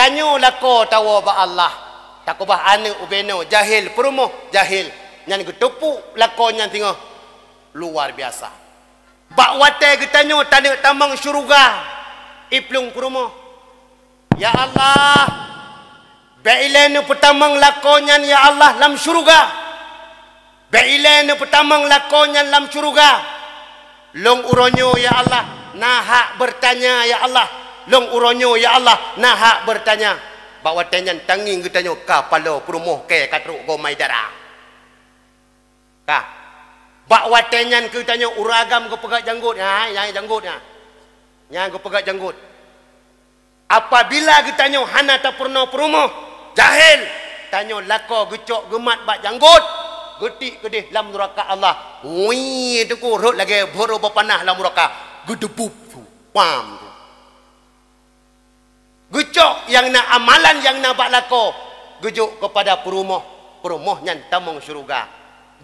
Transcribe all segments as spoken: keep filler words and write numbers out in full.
Tanyoe lakoe tawoe bak Allah, takeubah aneuëk ubé nyoe jahil, peurumoh jahil, nyan geuteupuk lakoe nyan singoh luar biasa. Bak watée geutanyoe taneuk tamong syeuruga, iplueng peurumoh, "Ya Allah, bék ilée neupeutamong lakoe nyan, ya Allah, lam syeuruga. Bék ilée neupeutamong lakoe nyan lam syeuruga. Lôn uroe nyoe, ya Allah, na hak beurtanya, ya Allah. Lôn uroe nyoe, ya Allah, na hak beurtanya." Bak watée nyan tangieng geutanyoe ka paloe peurumoh kée ka trok gomai dara. Ka. Bak watée nyan keu tanyoe ureuëng agam geupeugah janggôt, ha, nyang janggôt nyan. Nyang geupeugah janggôt. Apabila geutanyoe hana tapeurunoe peurumoh, jahil, tanyoe lakoe geucok geumat bak janggôt, geutik keudeh lam nuraka Allah. Wii, teungku, rhot lagée boro beupanah lam nuraka, geudeubub su, pam su. Geucok nyang na amalan nyang na bak lakoe, geujok keupada peurumoh, peurumoh nyan tamong syeuruga.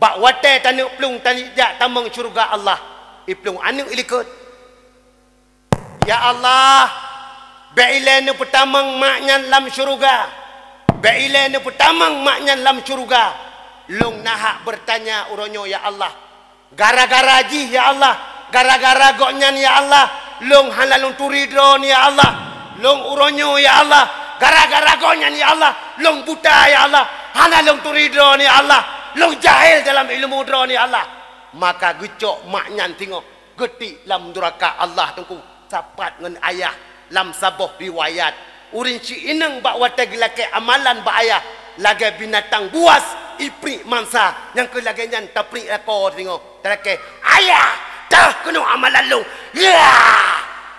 Bak watée taneuk plueng tanyoe jak tamong syeuruga Allah, iplueng aneuëk ilikot. "Ya Allah, bék ilée neupeutamong mak nyan lam syeuruga. Bék ilée neupeutamong mak nyan lam syeuruga. Lôn na hak beurtanya uroe nyoe, ya Allah. Gara-gara jih, ya Allah, gara-gara gobnyan, ya Allah, lôn hana lôn turi droeneuh, ya Allah. Lôn uroe nyoe, ya Allah, gara-gara gobnyan, ya Allah, lôn buta, ya Allah, hana lôn turi droeneuh, ya Allah. Lôn jahil dalam ileumu droeneuh, ya Allah." Maka geucok mak nyan singoh, geutik lam nuraka Allah, teungku, sapat ngon ayah. Lam saboh riwayat, ureuëng siinong bak watée geulakée amalan bak ayah, lagée binatang buas, ipriek mangsa, nyang keu lagée nyan tapriek lakoe singoh, talakée, "Ayah, teuh keunoe amalan lôn!" Ya!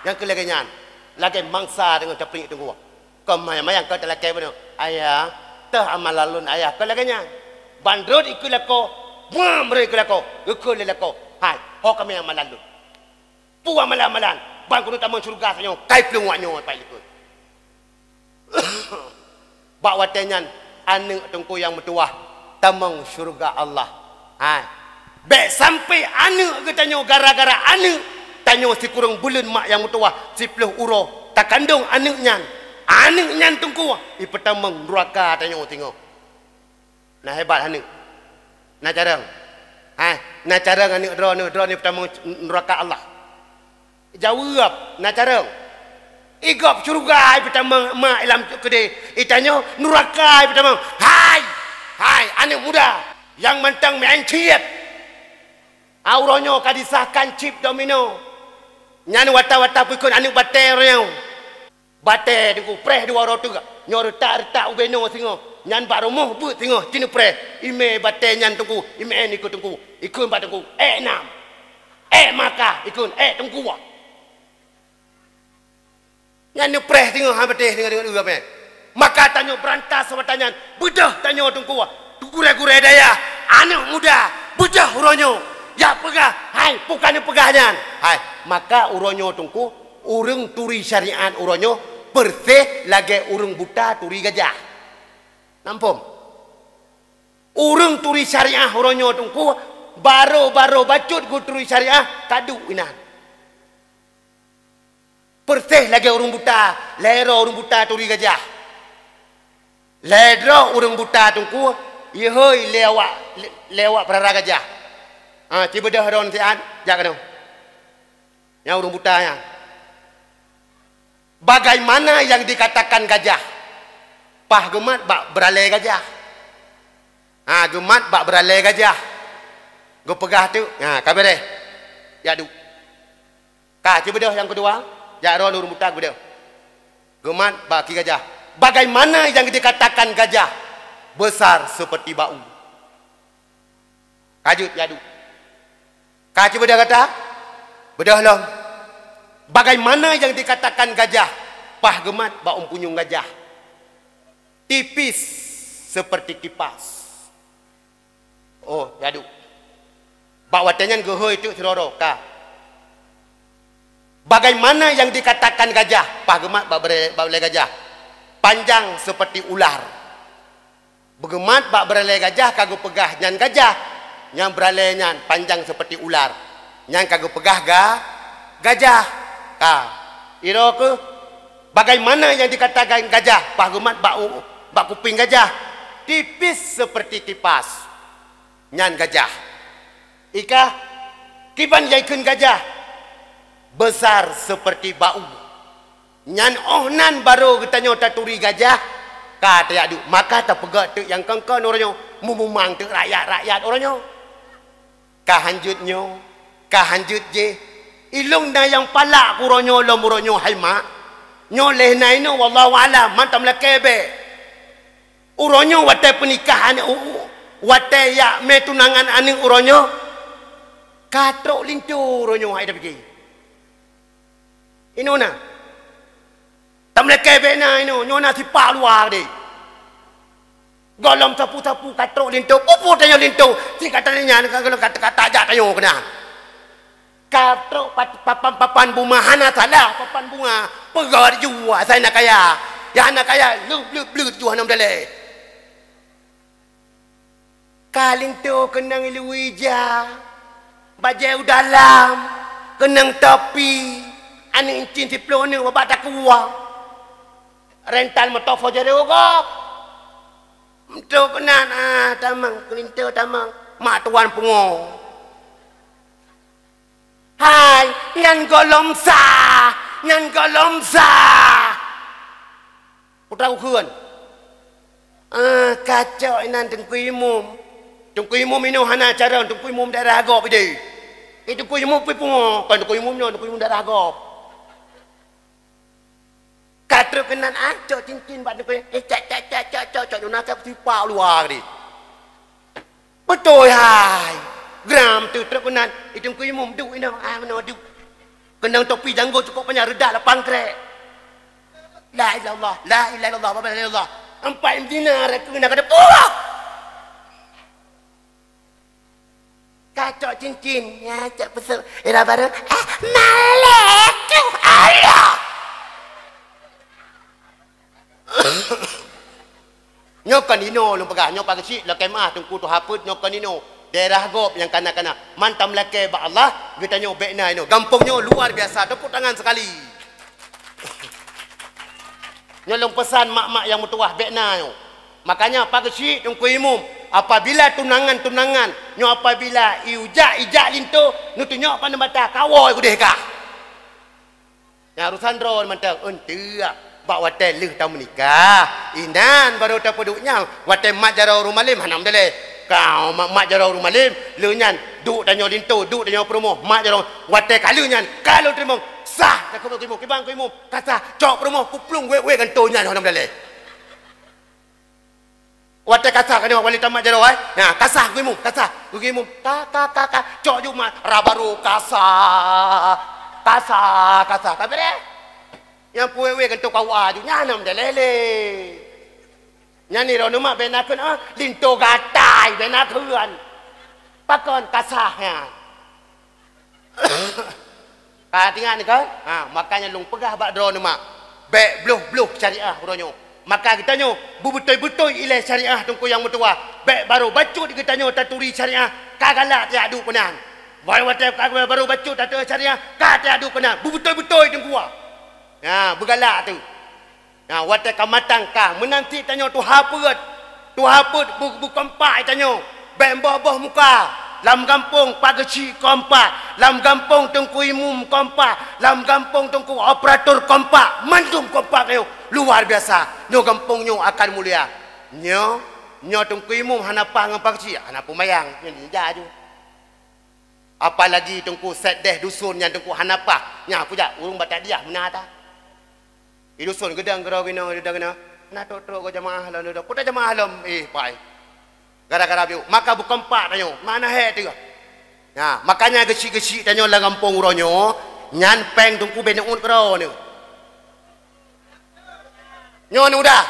Nyang keu lagée nyan, lagée mangsa singoh tapriek teungku. Kon mayang-mayang ka talakée bunoe, "Ayah, teuh amalan lôn, Ayah," keu lagée nyan. Bandrot ikeu lakoe, buam roi keu lakoe, geukheun lé lakoe, "Hai, ho kamoe amalan lôn." Peue amalan-amalan, ban keuneuk tamong syeuruga tanyoe, kai plueng awak nyoe, Bapak Ibu. Bak watée nyan, aneuëk teungku nyang meutuwah tamong syeuruga Allah. Hai. Bék sampai aneuëk geutanyoe gara-gara aneuëk, tanyoe sikureueng buleuen mak nyang meutuwah, siplôh uroe takandong aneuëk nyan. Aneuëk nyan teungku, ipeutamong nuraka tanyoe singoh. Na hebat aneuëk. Na carông. Hai, na carông aneuëk droeneuh, droeneuh peutamong nuraka Allah. Jaweueb, na carông. Igob syeuruga ipeutamong mak lam keudeh, itanyoe nuraka ipeutamong. Hai! Hai, aneuëk muda nyang mantong meu'en chip. Uroe nyoe ka disahkan chip domino. Nyan wata-wata peue kheun aneuëk batée uroe nyoe. Batée teungku, preh dua uroe teuk, nyoe reutak-reutak ubé noe singoh, nyan bak rumoh beuet singoh, jineupreh. Imé batée nyan teungku, imé ikeu teungku, ikheun bak teungku, "Ék nam, ék Makkah," ikheun, "Ék teungku." Nyan neupreh singoh, ha, batée singoh deungon ueh mé. Maka tanyoe beurantas watée nyan, beudôh tanyoe teungku, gurée-gurée dayah, aneuëk muda, beudôh uroe nyoe. Jak peugah, hai, peue ka neupeugah nyan. Hai, maka uroe nyoe teungku, ureuëng turi syariat uroe nyoe, persis lagée ureuëng buta turi gajah. Nampom? Ureuëng turi syariat uroe nyoe teungku, barô-barô bacut geuturi syariat, ka duek inan. Persis lagée ureuëng buta, lhée droe ureuëng buta turi gajah. Lhée droe ureuëng buta teungku, ihôi lé awak, lé awak peurara gajah. Ha, ci beudôh droe siat, jak keunoe. Nyang ureuëng buta nyan. Bagaimana yang dikatakan gajah? Paih geumat bak beuralée gajah. Ha, geumat bak beuralée gajah. Geupeugah teuk, ha, ka beureh. Jak duek. Ka, ci beudôh nyang keudua, jak droe ureuëng buta beudôh. Geumat bak kaki gajah. Bagaimana yang dikatakan gajah? Besar seperti bau. Ka jeuet jak duek. Ka ci beudôh gata? Beudôh lom. Bagaimana yang dikatakan gajah? Paih geumat bak ôn punyueng gajah. Tipis seperti kipas. Oh, jak duek. Bak watée nyan geuhôi teuk sidroe-droe, ka. Bagaimana yang dikatakan gajah? Paih geumat bak beuralée, bak beuralée gajah. Panjang seperti ular. Beugeumat bak beuralée gajah ka geupeugah nyan gajah. Nyang beuralée nyan panjang seperti ular. Nyan ka geupeugah ga-, gajah. Ka. Iroe keuh Bagaimana yang dikatakan gajah, Pak Humat, bak u-, bak kuping gajah? Tipis seperti kipas. Nyan gajah. Ikah, kiban nyang ikheun gajah? Besar seperti bau. Nyan óh nan barô geutanyoe taturi gajah, ka tajak duek. Maka tapeugah teuk nyang kon-kon uroe nyoe, meumumang teuk rakyat-rakyat uroe nyoe. Ka hanjeuet nyoe, ka hanjeuet jéh. Ilôn na nyang palak keu uroe nyoe lom uroe nyoe hai mak. Nyoe lheueh na inoe wallahu a'lam, mantong lakée bék. Uroe nyoe watée peunikah aneuk u-, u-, watée jak mé tunangan aneuk uroe nyoe, ka trok linto uroe nyoe hai tapike. Inoe na. Tameulakée bék na inoe, nyoe na sipak luwa deh. Gohlom sapu-sapu ka trok linto, peue-peue tanyoe linto, si ka tanyoe nyan ka, ka, ka, ka tajak tanyoe keunan. Ka trok pat-, papan-papan bunga hana salah, papan bunga peugah jua asai na kaya. Nyang hana kaya, leuh bleuet-bleuet jua hana meudalée. Ka linto keunong iluwi ija, bajée u dalam, keunong topi, aneuk incin siploh aneuk babah takue. Rentan meutopo jadô gob. Meutrok keunan, ah, tamong, keu linto tamong, mak tuan pungo. Hai, nyan gohlom sah, nyan gohlom sah. Putra ukheun. Ah, kacok inan Teungku Imum. Teungku Imum inoe hana carông, Teungku Imum daerah gob ideh. Eh, Teungku Imum pi pungo, kon Teungku Imum nyoe, Teungku Imum daerah gob. Ka trok keunan, ah, cok cincin bak Teungku Imum. Eh, cok, cok, cok, cok, cok, cok, nyoe na sipak luwa deh. Beutôi hai. Gram teuh trok keunan, i Teungku Imum duek inoe, ah, meunoe duek. Keunong topi janggôt cukôp panyang, reudak lapan krek. La ilaha illallah, la ilaha illallah, la ilaha illallah. Empat mdina rek keunan ka deuh. Ka cok cincin, ya, cok peuseuek. Ira baru, ah, malaikum Allah. Nyoe kon inoe lôn peugah, nyoe Pak Geuchik, lakée meu'ah Teungku tuha peuet, nyoe kon inoe. Daerah gob nyang kana-kana. Mantong lakée bak Allah, geutanyoe bék na inoe. Gampông nyoe luar biasa, tepuk tangan sekali. Nyoe lôn peusan mak-mak nyang meutuwah, bék na nyoe. Makanya Pak Geuchik, Teungku Imum, apabila tunangan-tunangan, nyoe apabila ijak-ijak linto, neutunyok paneuk mata, kawoe keudeh kah. Nyang urusan droe mantong, eunteuk bak watée lheueh tameunikah, inan barô tapeuduek nyang, watée mat jaroe ureuëng malem hana meudalée. Ka mat, mat jaroe ureuëng malem, lheueh nyan duek tanyoe linto, duek tanyoe peurumoh, mat jaroe, watée ka lheueh nyan, ka lôn teurimong, sah takheun Teungku Imum, kiban Teungku Imum, ka sah, cok peurumoh, kuplueng wék-wék gantoe nyan hana meudalée. Watée ka sah ka nyoe, wali tamat jaroe, eh. Nah, ka sah Teungku Imum, ka sah. Teungku Imum, ka, ka, ka, ka. Cok Jumat, ra barô ka sah. Ka sah, ka sah. Ka beureh. Nyang puwéh-wéh keuntô ka wa ju, nyan nam dalélé. Nyan ni droeneuh mak bék na kheun, ah, linto gatai bék na kheun. Pakon ka sah nyan. Ka teuingat ni kan? Ha, makanya lôn peugah bak droeneuh mak, bék bloh-bloh syariah uroe nyoe. Maka geutanyoe beubeutôi-beutôi ilée syariah Teungku nyang meutuwah. Bék barô bacut geutanyoe taturi syariah, ka galak tajak duek keunan. Barô watée ka barô bacut taturi syariah, ka tajak duek keunan. Beubeutôi-beutôi Teungku. Ha, beugalak teuh. Nah, watée ka matang ka, meunan cit tanyoe tuha peuet. Tuha peuet beu-, beukompak tanyoe. Bék boh-boh muka. Lam gampông Pak Geuchik kompak. Lam gampông Teungku Imum kompak. Lam gampông Teungku Operator kompak. Mandum kompak nyoe. Luar biasa. Nyoe gampông nyoe akan mulia. Nyoe, nyoe Teungku Imum hana paih ngon Pak Geuchik. Hana peumayang. Nyoe jijak ju. Apalagi Teungku Sekdes dusun nyan Teungku hana paih. Nyan peue jak ureuëng Batadiah meunan that. Di dusun geudong keudroe inoe, geudong inoe. Na trok-trok keu jamaah lom, dudoe. Peue jamaah lom, eh, pai. Gara-gara biu. Maka beukompak tanyoe. Mana hé teuh. Nah, makanya geuchik-geuchik tanyoe lam gampông uroe nyoe, nyan péng Teungku bék neuôt keudroe nyoe. Nyoe neudah.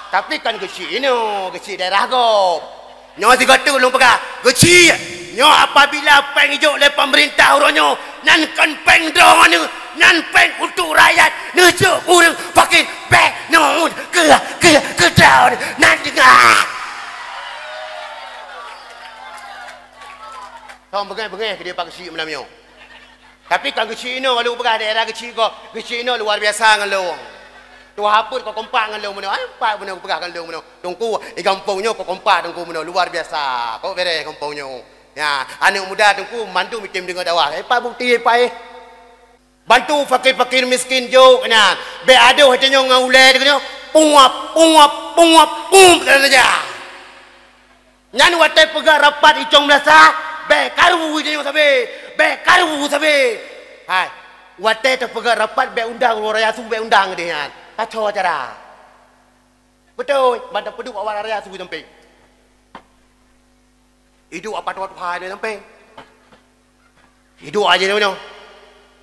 Tapi kan geuchik inoe, geuchik daerah gob. Nyoe sigoe teuk lôn peugah, geuchik. Nyoe apabila péng ijok lé pemerintah uroe nyoe, nyan kon péng droeneuh, nyan péng untuk rakyat, neujok ureuëng fakir, bék neuôt keu, keu, keu droeneuh. Nan deungoe. Thôn beungéh-beungéh keu dia Pak Geuchik malam nyoe. Tapi kan geuchik inoe, lôn peugah daerah geuchik gob, geuchik inoe luar biasa ngon lôn. Tuha peuet kok kompak ngon lôn bunoe, eh, pat bunoe kupeugah ngon lôn bunoe. Teungku, di gampông nyoe kok kompak Teungku bunoe, luar biasa. Kok beres gampông nyoe. Ya, aneuk muda Teungku mandum item deungoe dakwah. Eh, pat bukti, eh, pat, eh. Bantu fakir-fakir miskin jok nyan. Bèk adoh tanyoe ngon ulèe tanyoe. Punguap, punguap, punguap, punguap saja. Nyan watèe peugah rapat i cong meulasah, bèk karu tanyoe sabe, bèk karu sabe. Hai, watèe tapeugah rapat bèk undang ureueng raya su, bèk undang deh nyan. Kacau acara. Beutôi, ban tapeuduek awak raya su sampéng. Iduek apa tuha-tuha nyan sampéng. Iduek aja nyoe.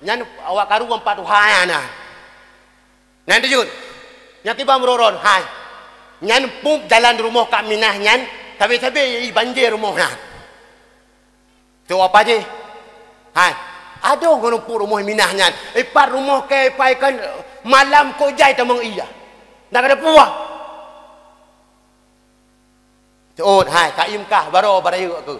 Nyan awak karu empat tuha nyan na. Nyan teujeuet. Nyan kiban meuron-ron, hai. Nyan pup jalan rumoh Kak Minah nyan, sabe-sabe i banjir rumoh nyan. Tu apa jih? Hai. Adoh ngon pup rumoh Minah nyan. Ipat rumoh kèe ipat ikan malam kok jai tamong iya. Dak ada puah. Seuôt, hai, ka ié kah, baroe barayeuk keuh.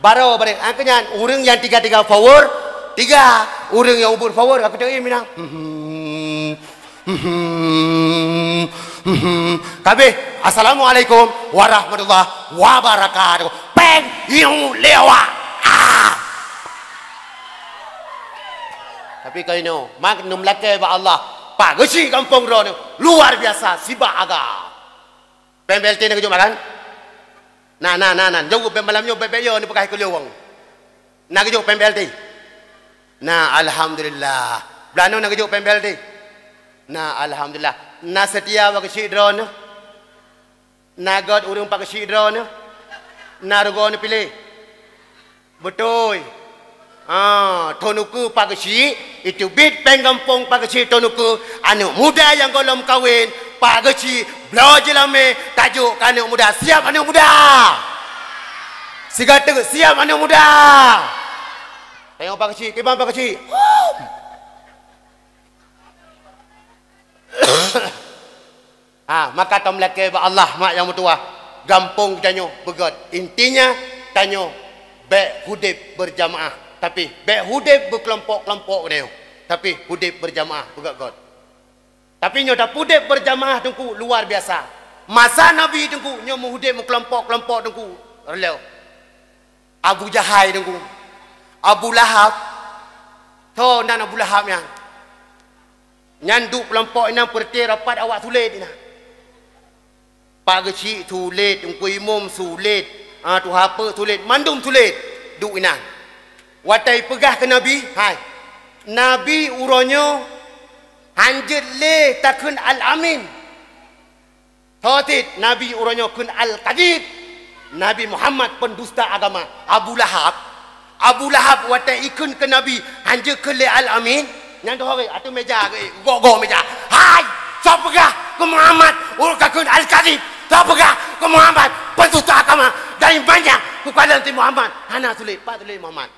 Baroe barayeuk. Ah, keu nyan, ureueng nyang tiga-tiga power, tiga. Ureueng nyang ubit power, ka kuteuiem inong. Hmm, hmm, hmm. Kabeh, "Assalamualaikum warahmatullahi wabarakatuh." Peng, hiu, lewa. Ah! Tapi kali nyoe, mak neulakèe bak Allah. Pak Geuchik gampông droeneuh, luar biasa, sibak agam. Pèng B L T na geujok makan? Na, na, na, na. Jaweueb pèng malam nyoe bèk-bèk yo neupeugah keu lôn. Na geujok pèng B L T? Na, alhamdulillah. Blah nyoe na geujok pèng B L T? Na, alhamdulillah. Na seutia bak keuchik droeneuh? Na göt ureueng bak keuchik droeneuh? Na rugoe neupiléh? Beutôi. Ah, Thon Ukeue Pak Geuchik, iteubiet pèng gampông Pak Geuchik Thon Ukeue, aneuk muda nyang gohlom kawen, Pak Geuchik, bloe jeulamèe, tajok keu aneuk muda. Siap aneuk muda? Sigateuk siap aneuk muda? Tengok Pak Geuchik, kiban Pak Geuchik. Ha, maka tameulakèe bak Allah, mak nyang meutuwah. Gampông tanyoe beugöt. Intinya, tanyoe bèk udép beurjamaah. Tapi, bèk udép beukeulompok-keulompok tanyoe. Tapi, udép beurjamaah beugöt-göt. Tapi, nyoe tapeudép beurjamaah Teungku luar biasa. Masa Nabi Teungku, nyoe meu-udép meukeulompok-keulompok Teungku. Reuleu. Abu Jahai Teungku. Abu Lahab. Tho nan Abu Lahab nyan. Nyan duek peulompok inan peureuté rapat awak sulet inan. Pak Geuchik sulet, Teungku Imum sulet, ah, Tuha Peuet sulet, mandum sulet duek inan. Watèe ipeugah keu Nabi, hai, Nabi uroe nyoe hanjeuet lé takheun Al-Amin. Tho cit Nabi uroe nyoe kheun Al-Kadzib. Nabi Muhammad pendusta agama. Abu Lahab, Abu Lahab watèe ikheun keu Nabi, hanjeuet kheun lé Al-Amin. Nyan teuhôi ateueh meja geuék, gok-gok meja. Hai! Soe peugah keu Muhammad ureueng ka kheun Al-Kadzib? Soe peugah keu Muhammad pendusta agama? Dari manyak keukalon si Muhammad? Hana sulet, pat sulet Muhammad.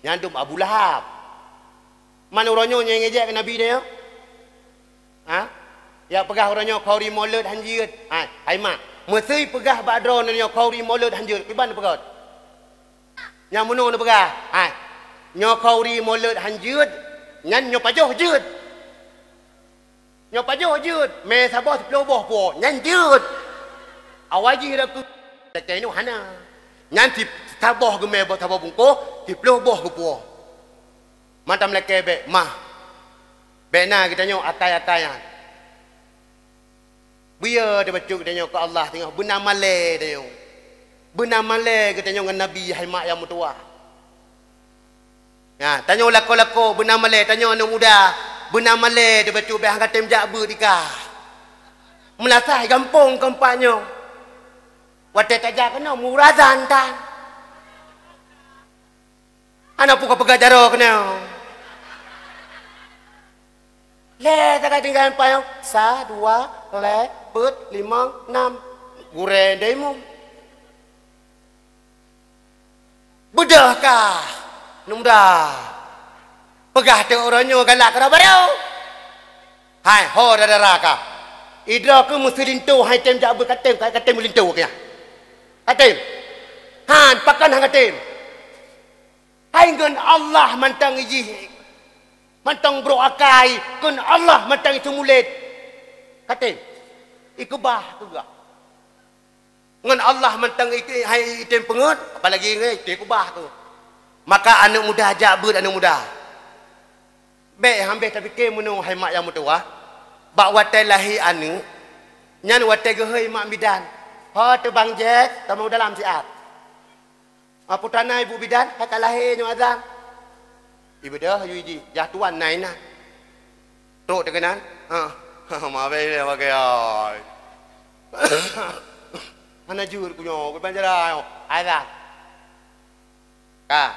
Nyan dum Abu Lahab. Man uroe nyoe nyang ngejek keu Nabi nyoe? Ha? Nyang peugah uroe nyoe khauri mulod hanjeuet. Ha, hai mak. Meuseu peugah bak droeneuh nyoe khauri mulod hanjeuet. Kiban peugah? Nyang meunoe neupeugah. Ha. Nyoe khauri mulod hanjeuet. Nyan nyoe pajoh jeuet. Nyoe pajoh jeuet, mé saboh siplôh boh puwoe, nyan jeuet. Awai jih dak keu lakèe nyoe hana. Nyan si saboh geumé boh saboh bungkôh, siplôh boh geupuwoe. Mata meulakèe bèk, mah. Bèk na geutanyoe akai-akai nyan. Beu yo tabacut geutanyoe keu Allah singoh, beuna malèe tanyoe. Beuna malèe geutanyoe ngon Nabi, hai mak nyang meutuwah. Nyan, tanyoe lakoe-lakoe beuna malèe, tanyoe aneuk muda beuna malèe, teubacut bèk han ka tem jak beuet di kah. Meulasah gampông keu empat nyoe. Watèe tajak keunoe meurazan tan. Hana peue ka peugah jaroe keunoe. Lhèe tagai tinggai empat nyoe. Sa, dua, lhèe, peuet, limong, nam. Gurèe daimu. Beudôh kah, aneuk muda? Peugah teuk uroe nyoe galak keu droe barô. Hai, ho dara-dara kah? Idroe keuh meusilinto hai tem jak beuet ka tem, ka tem meulinto keuh nyan. Ka tem. Han, pakon han ka tem? Hai ngon Allah mantong jih. Mantong brok akai, kon Allah mantong itu mulet. Katem, ikeubah keugah. Ngon Allah mantong i-, hai item peungeut, apalagi ngon item keubah tu. Maka aneuk muda jak beuet aneuk muda. Bék hambeh tapike meunyoe hai mak nyang meutuwah, bak watée lahé aneuk, nyan watée geuhôi mak bidan, "Ho teubang jek, tamong dalam siat." Apu tana ibu bidan, ka ka lahé nyoe azan. Ibeudôh yu iji, yah tuan na inan. Trok teuh keunan. Ha. Mabe dia pakai ai. Hana jeuet ku nyoe, ku banjara nyoe. Azan. Ka.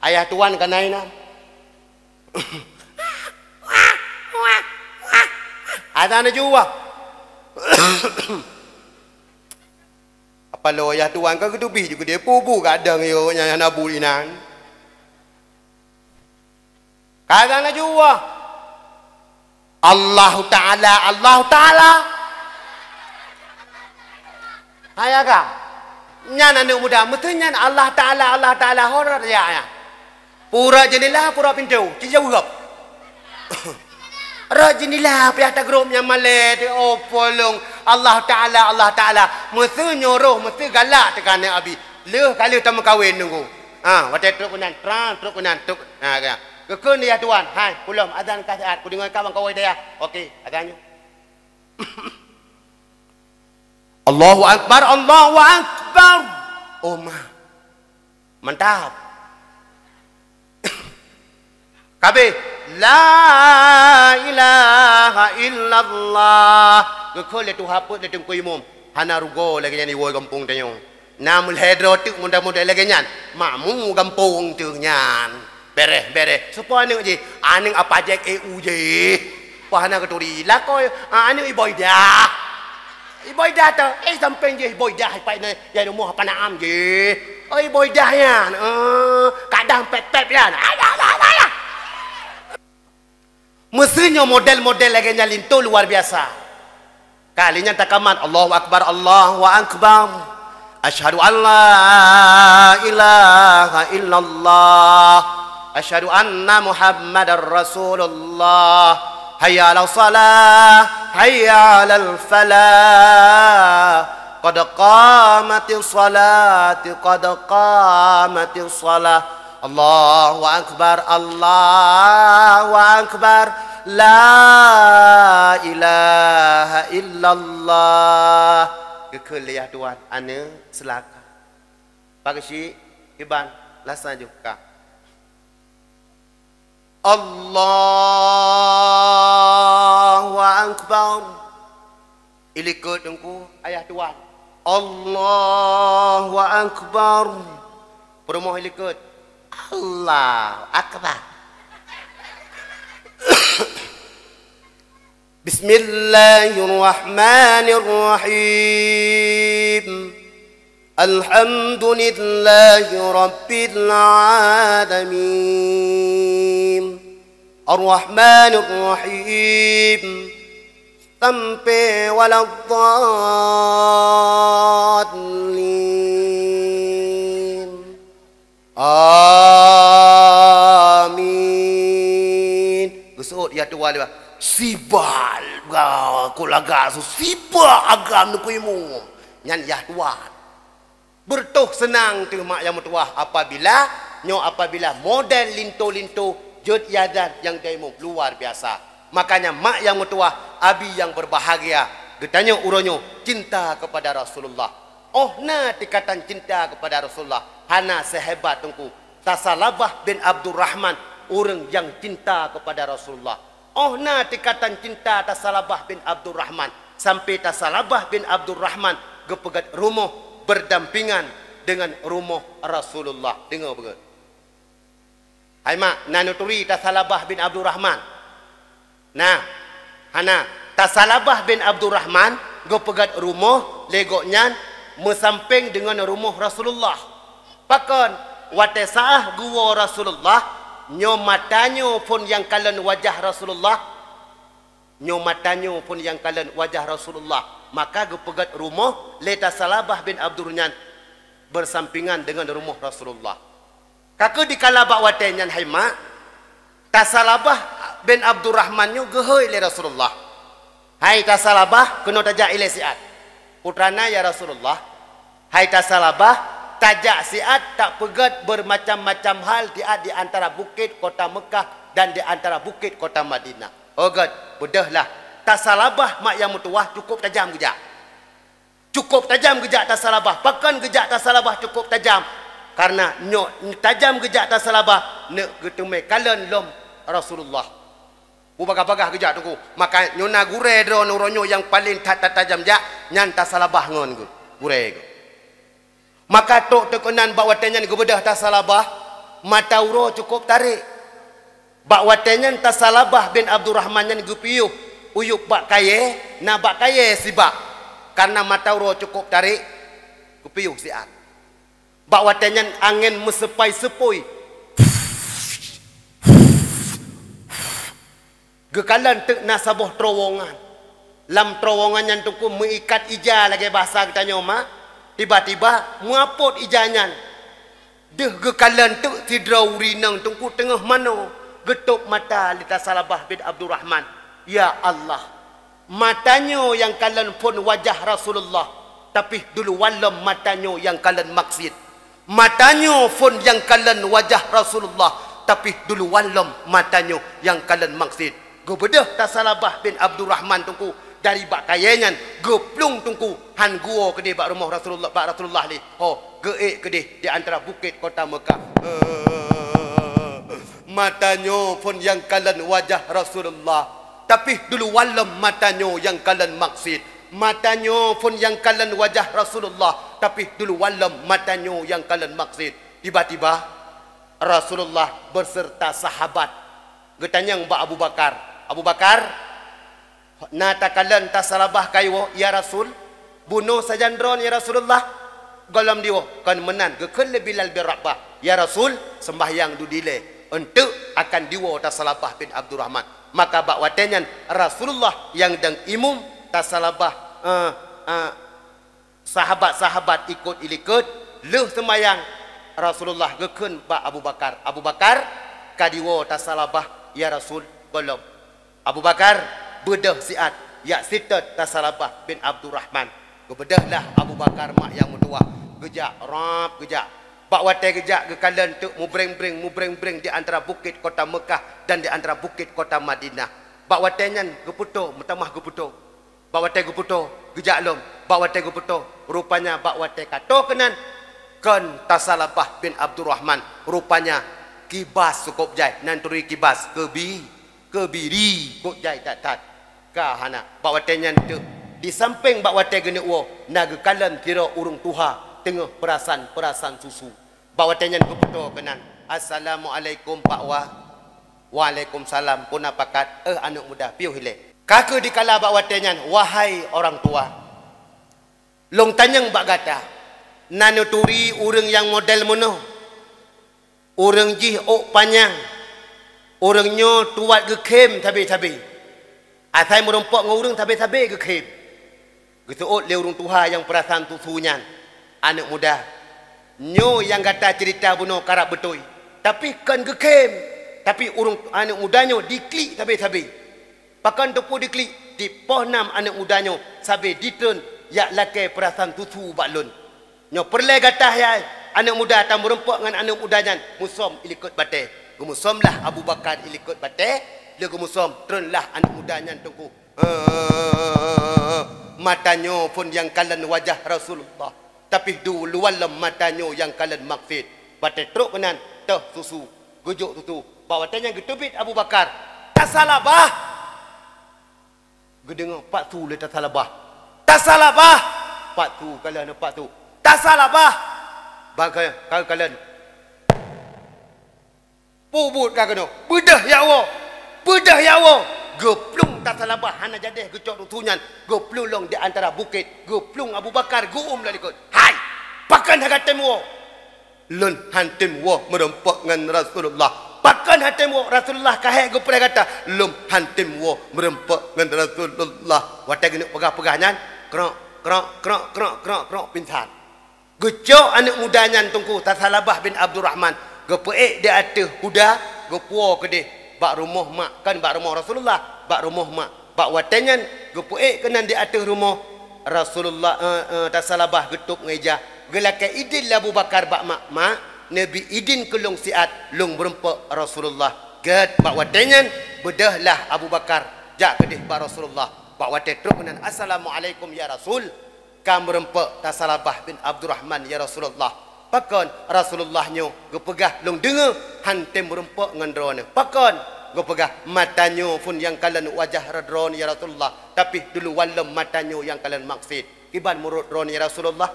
Ayah tuan ka na inan. Azan laju wah. Apa lo ayah tuan ka geuteubi ju geudeh pubu gadang yo nyang hana bu inan. Kadang laju wah. Allahu Ta'ala, Allahu Ta'ala. Hai aga. Nyan aneuk muda, meuteun nyan Allah Ta'ala, Allah Ta'ala, ho rot ya, ya. Pura jendela, pura pintu, ci jaweueb. Rot jendela, payah tagrôp nyang malée, di oh polong. Allah Ta'ala, Allah Ta'ala. Meuteun nyoe roh, meuteun galak teuka aneuk abi. Lheueh ka lheueh tameukawen nunggu. Ha, watée trok keunan, trang, trok keunan, trok. Ha, ka. Geukheun ya tuan, hai, kulom azan ka siat, kudeungoe ka bang kawai daya. Oke, azan nyoe. Allahu Akbar, Allahu Akbar. Oh ma. Mantap. Kabeh, la ilaha illallah. Geukheun lé tuha peuet lé teungku imum. Hana rugoe lagée nyan iwoe gampông tanyoe. Na meulhée droe teuk muda-muda lagée nyan, makmu gampông teuh nyan. Bereh, bereh. Soe po aneuk jih? Aneuk apa jek e u jih. Wah, hana geuturi. Lakoe, a, aneuk Iboidah. Iboidah teuh. Eh, sampeng jih Iboidah, ipai na, ya rumoh apa naam jih. Oh, Iboidah nyan. Eh, kadang pet-pet nyan. Alah, alah, alah, alah. Meuseunyoe model-model lagée nyan linto luar biasa. Kali nyan takamat, Allahu Akbar, Allahu Akbar. Asyhadu an la ilaha illallah. Asyhadu anna Muhammadar Rasulullah. Hayya 'alas shalah, hayya 'alal falah. Qad qamatis shalat, qad qamatis shalah. Allahu Akbar, Allahu Akbar. La ilaha illallah. Geukheun lé yah tuan, aneuk seulaka. Pak Syik, Iban, lasa juka. Allahu Akbar. Ilikot teungku, ayah tuan. Allahu Akbar. Peurumoh ilikot. Allahu Akbar. Bismillahirrahmanirrahim. Alhamdulillahi rabbil alamin. Arrahmanirrahim. Sampai waladdallin. Amin. Geuseuôt ya tuan lé, sibal, bah, kok lagak su, sibak agam neukui mu. Nyan yah tuan. Beureutoh seunang teuh mak nyang meutuwah apabila, nyoe apabila model linto-linto jeuet iazan nyang teuimum luar biasa. Makanya mak nyang meutuwah, abi nyang berbahagia, geutanyoe uroe nyoe cinta kepada Rasulullah. Oh na tingkatan cinta kepada Rasulullah, hana sehebat teungku Tasalabah bin Abdurrahman, ureuëng nyang cinta kepada Rasulullah. Oh na tingkatan cinta Tasalabah bin Abdurrahman, sampai Tasalabah bin Abdurrahman geupeugét rumoh berdampingan dengan rumoh Rasulullah. Deungoe beugét. Hai mak, na neuturi Tasalabah bin Abdurrahman? Na, hana. Tasalabah bin Abdurrahman geupeugét rumoh lé gobnyan meusampéng deungon rumoh Rasulullah. Pakon? Watée saah geuwoe Rasulullah, nyoe mata nyoe phon nyang kalon wajah Rasulullah, nyoe mata nyoe phon nyang kalon wajah Rasulullah, maka geupeugét rumoh lé Tasalabah bin Abdur nyan bersampingan deungon rumoh Rasulullah. Ka keuh dikala bak watée nyan hai mak, Tasalabah bin Abdurrahman nyoe geuhôi lé Rasulullah. "Hai Tasalabah, keunoe tajak ilée siat." "Putra na, ya Rasulullah?" "Hai Tasalabah, tajak siat, tapeugét beureumacam-macam hal siat di antara bukét kota Meukah dan di antara bukét kota Madinah." "Oh gét, beudôhlah. Tasalabah mak nyang meutuwah cukôp tajam geujak." Cukôp tajam geujak Tasalabah. Pakon geujak Tasalabah cukôp tajam? Kareuna nyoe tajam geujak Tasalabah, neuk geuteumé kalon lom Rasulullah. Beubagaih-bagaih geujak Teungku. Maka nyoe na gurée droeneuh uroe nyoe nyang paleng that-that tajam jak, nyan Tasalabah ngon geuh, gurée geuh. Maka trok teuk keunan bak watée nyan geubeudôh Tasalabah, mata uroe cukôp tarék. Bak watée nyan Tasalabah bin Abdurrahman nyan geupiôh, uyueb bak kayée, na bak kayée sibak. Kareuna mata uroe cukôp tarék, geupiôh siat. Bak watée nyan angén meuseupôi-seupôi. Geukalon teuk na saboh terowongan. Lam terowongan nyan Teungku meuikat ija lagée basa geutanyoe ma, tiba-tiba meuapot ija nyan. Deuh geukalon teuk sidroe ureuëng inong Teungku teungoh manoe, geutôb mata lé Tasalabah bin Abdurrahman. Ya Allah, mata nyoe nyang kalon phon wajah Rasulullah, tapi duluwan lom mata nyoe nyang kalon maksiet. Mata nyoe phon nyang kalon wajah Rasulullah, tapi duluwan lom mata nyoe nyang kalon maksiet. Geubeudôh Tasalabah bin Abdurrahman Teungku dari bak kayée nyan geuplueng Teungku, hán geuwoe keudeh bak rumoh Rasulullah, bak Rasulullah lé. Ho, geuék keudeh di antara bukét kota Meukah. Mata nyoe phon nyang kalon wajah Rasulullah, tapi duluwan lom mata nyoe nyang kalon maksiet. Mata nyoe phon nyang kalon wajah Rasulullah, tapi duluwan lom mata nyoe nyang kalon maksiet. Tiba-tiba Rasulullah beserta sahabat geutanyong bak Abu Bakar, "Abu Bakar, na takalon Tasalabah ka iwoe, ya Rasul? Bunoe sajan droeneuh, ya Rasulullah?" "Gohlom diwoe." "Kon meunan," geukheun lé Bilal bin Rabah, "Ya Rasul, seumbahyang dulu dilée, eunteuk akan diwoe Tasalabah bin Abdurrahman." Maka bak watée nyan Rasulullah nyang dong imum, Tasalabah, eh, eh, sahabat-sahabat ikot ilikot, lheueh seumbahyang, Rasulullah geukheun bak Abu Bakar, "Abu Bakar, ka diwoe Tasalabah, ya Rasul?" "Gohlom." "Abu Bakar, beudôh siat, jak seutôt Tasalabah bin Abdurrahman." Geubeudôhlah Abu Bakar mak nyang meutuwah, geujak, rab geujak. Bak watée geujak geukalon teuk mubreng-breng, mubreng-breng di antara bukét kota Meukah dan di antara bukét kota Madinah. Bak watée nyan geupeutoe, meutamah geupeutoe. Bak watée geupeutoe, geujak lom. Bak watée geupeutoe, rupanya bak watée ka toe keunan, kon Tasalabah bin Abdurrahman, rupanya kibas sukôb jai, nan turi kibas keubi, keubiri kôb jai that-that. Ka hana. Bak watée nyan teuk, di sampéng bak watée geuneuk woe, na geukalon sidroe ureuëng tuha teungoh peurasan-peurasan susu. Bak watée nyan geupeutoe keunan, "Assalamualaikum, Pak Wa." "Waalaikumsalam, peue na pakat, eh, aneuëk muda, piôh ilée." Ka kheueh dikala bak watée nyan, "Wahai orang tua, lôn tanyong bak gata, na neuturi ureuëng nyang model meunoe? Ureuëng jih ôk panyang, ureuëng nyoe tuwat geukhém sabe-sabe." Asai meurumpok ngon ureuëng sabe-sabe geukhém. Geuseuôt lé ureuëng tuha nyang peurasan susu nyan, "Aneuëk muda, nyoe nyang gata ceurita bunoe karab beutôi, tapi kon geukhém, tapi ureuëng aneuëk muda nyoe diklik sabe-sabe." Pakon teupeu diklik? Tiep poh nam aneuëk muda nyoe sabe ditreun jak lakée peurasan susu bak lôn. Nyoe peureulée gata hai aneuëk muda tameurumpok ngon aneuëk muda nyan, musöm ilikot batée. Geumusömlah Abu Bakar ilikot batée, lheueh geumusöm treunlah aneuëk muda nyan Teungku. Mata nyoe phon nyang kalon wajah Rasulullah, tapi duluwan lom mata nyoe nyang kalon maksiet. Watée trok keunan, toh susu, geujok susu. Bak watée nyan geuteubiet Abu Bakar, "Tasalabah!" Geudeungoe, "Pat su lé Tasalabah? Tasalabah!" "Pat su, kalon, pat su." "Tasalabah!" Bak ka, ka kalon. "Peue buet ka keunoe? Beudôh jak woe! Beudôh jak woe!" Geuplueng Tasalabah hana jadeh geucok rusu nyan, geuplueng lom di antara bukét, geuplueng Abu Bakar geuôm lam likot. "Hai! Pakon hana tem woe?" "Lôn han tem woe meurumpok ngon Rasulullah." "Pakon han tem woe? Rasulullah ka hék geupeurintah gata." "Lôn han tem woe meurumpok ngon Rasulullah." Watée geuneuk peugah-peugah nyan, krok, krok, krok, krok, krok, krok, pingsan. Geucok aneuëk muda nyan Teungku Tasalabah bin Abdurrahman, geupeuék di ateueh kuda, geupuwoe keudeh. Bak rumoh mak, kon bak rumoh Rasulullah, bak rumoh mak. Bak watée nyan geupeuék keunan di ateueh rumoh Rasulullah, eh, eh, Tasalabah geutôb ngon ija. Geulakée idin lé Abu Bakar bak mak, "Mak, neubi idin keu lôn siat lôn meureumpok Rasulullah." Gét bak watée nyan beudôhlah Abu Bakar jak keudeh bak Rasulullah. Bak watée trok keunan, "Assalamualaikum ya Rasul." "Ka meureumpok Tasalabah bin Abdurrahman, ya Rasulullah." "Pakon?" "Rasulullah nyoe geupeugah lôn deungoe han tem meureumpok ngon droeneuh." "Pakon?" "Geupeugah, mata nyoe phon nyang kalon wajah droeneuh, ya Rasulullah, tapi duluan lom mata nyoe nyang kalon maksud." "Kiban meunurot droeneuh, ya Rasulullah?"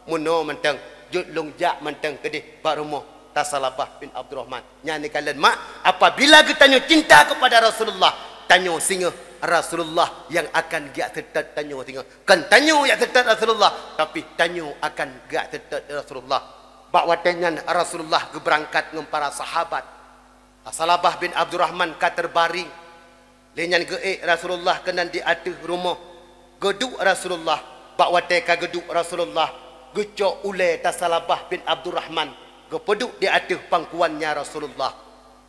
"Meunoe mantong, jeuet lôn jak mantong keudeh bak rumoh Tasalabah bin Abdurrahman." Nyan neukalon mak, apabila geutanyoe cinta kepada Rasulullah, tanyoe singoh Rasulullah nyang akan geujak seutôt tanyoe singoh. Kon tanyoe jak seutôt Rasulullah, tapi tanyoe akan geujak seutôt Rasulullah. Bak watée nyan Rasulullah geubeurangkat ngon para sahabat. Tasalabah bin Abdurrahman ka teubaréng. Lé nyan geuék Rasulullah keunan di ateueh rumoh. Geuduek Rasulullah. Bak watée ka geuduek Rasulullah, geucok ulée Tasalabah bin Abdurrahman, geupeuduek di ateueh pangkuan nya Rasulullah.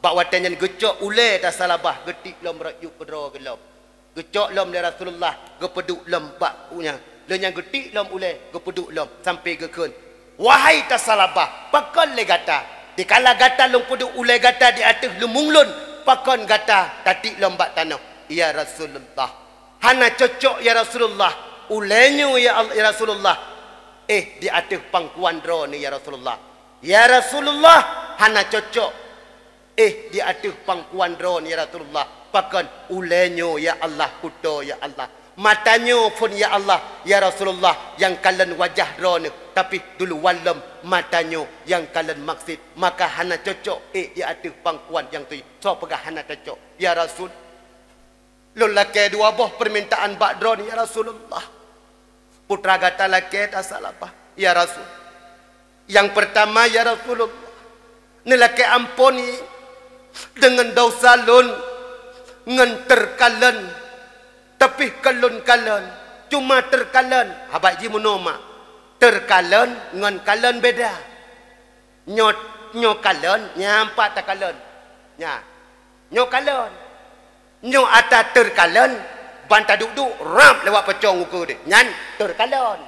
Bak watée nyan geucok ulée Tasalabah, geutiek lom rot yub keudroe geuh lom. Geucok lom lé Rasulullah, geupeuduek lom bak u nyan. Lé nyan geutiek lom ulée, geupeuduek lom sampoe geukheun, "Wahai Tasalabah, pakon lé gata? Dikala gata lôn peuduek ulée gata di ateueh lumbung lôn, pakon gata tatiek lom bak tanoh?" "Ya Rasulullah, hana cocok ya Rasulullah, ulée nyoe ya Al-, ya Rasulullah, éh di ateueh pangkuan droeneuh ya Rasulullah." "Ya Rasulullah, hana cocok, éh di ateueh pangkuan droeneuh ya Rasulullah." "Pakon?" "Ulée nyoe ya Allah, kuto ya Allah, mata nyoe phon ya Allah, ya Rasulullah, nyang kalon wajah droeneuh, tapi duluan lom mata nyoe nyang kalon maksud, maka hana cocok éh di ateueh pangkuan nyang tui." "Soe peugah hana cocok?" "Ya Rasul, lôn lakée dua boh peumintaan bak droeneuh ya Rasulullah." "Putra gata lakée Tasalabah, ya Rasul?" "Nyang peurtama, ya Rasulullah, neulakée ampôn deungon desya lôn ngon teukalon, tapi kon lôn kalon, cuma teukalon." "Haba jih meunoe mak, teukalon ngon kalon beda. Nyoe, nyoe kalon, nyan pat takalon. Nya, nyoe kalon. Nyoe ata teukalon, ban taduek-duek rab lewat pocong ukeue deh. Nyan teukalon.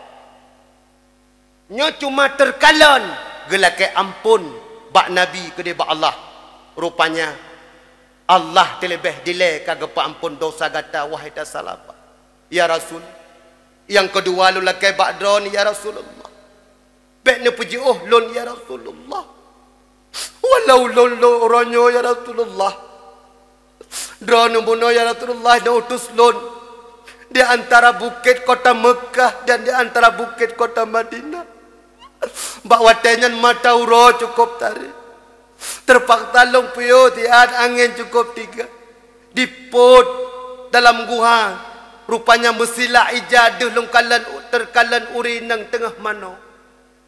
Nyoe cuma teukalon." Geulakée ampôn bak Nabi keudeh bak Allah. Rupanya Allah teuleubeh dilée ka geupeuampôn desya gata, wahai Tasalabah. "Ya Rasul, nyang keudua lôn lakée bak droeneuh ya Rasulullah. Bék neupeujiôh lôn ya Rasulullah. Walau lôn, lôn uroe nyoe ya Rasulullah, droeneuh bunoe ya Rasulullah neuutus lôn di antara bukét kota Meukah dan di antara bukét kota Madinah. Bak watée nyan mata uroe cukôp tarek. Teupaksa lôn piôh siat, angén cukôp tiga. Dipôt dalam guha, rupanya meusilak ija deuh lôn kalon, teukalon ureuëng inong teungoh manoe.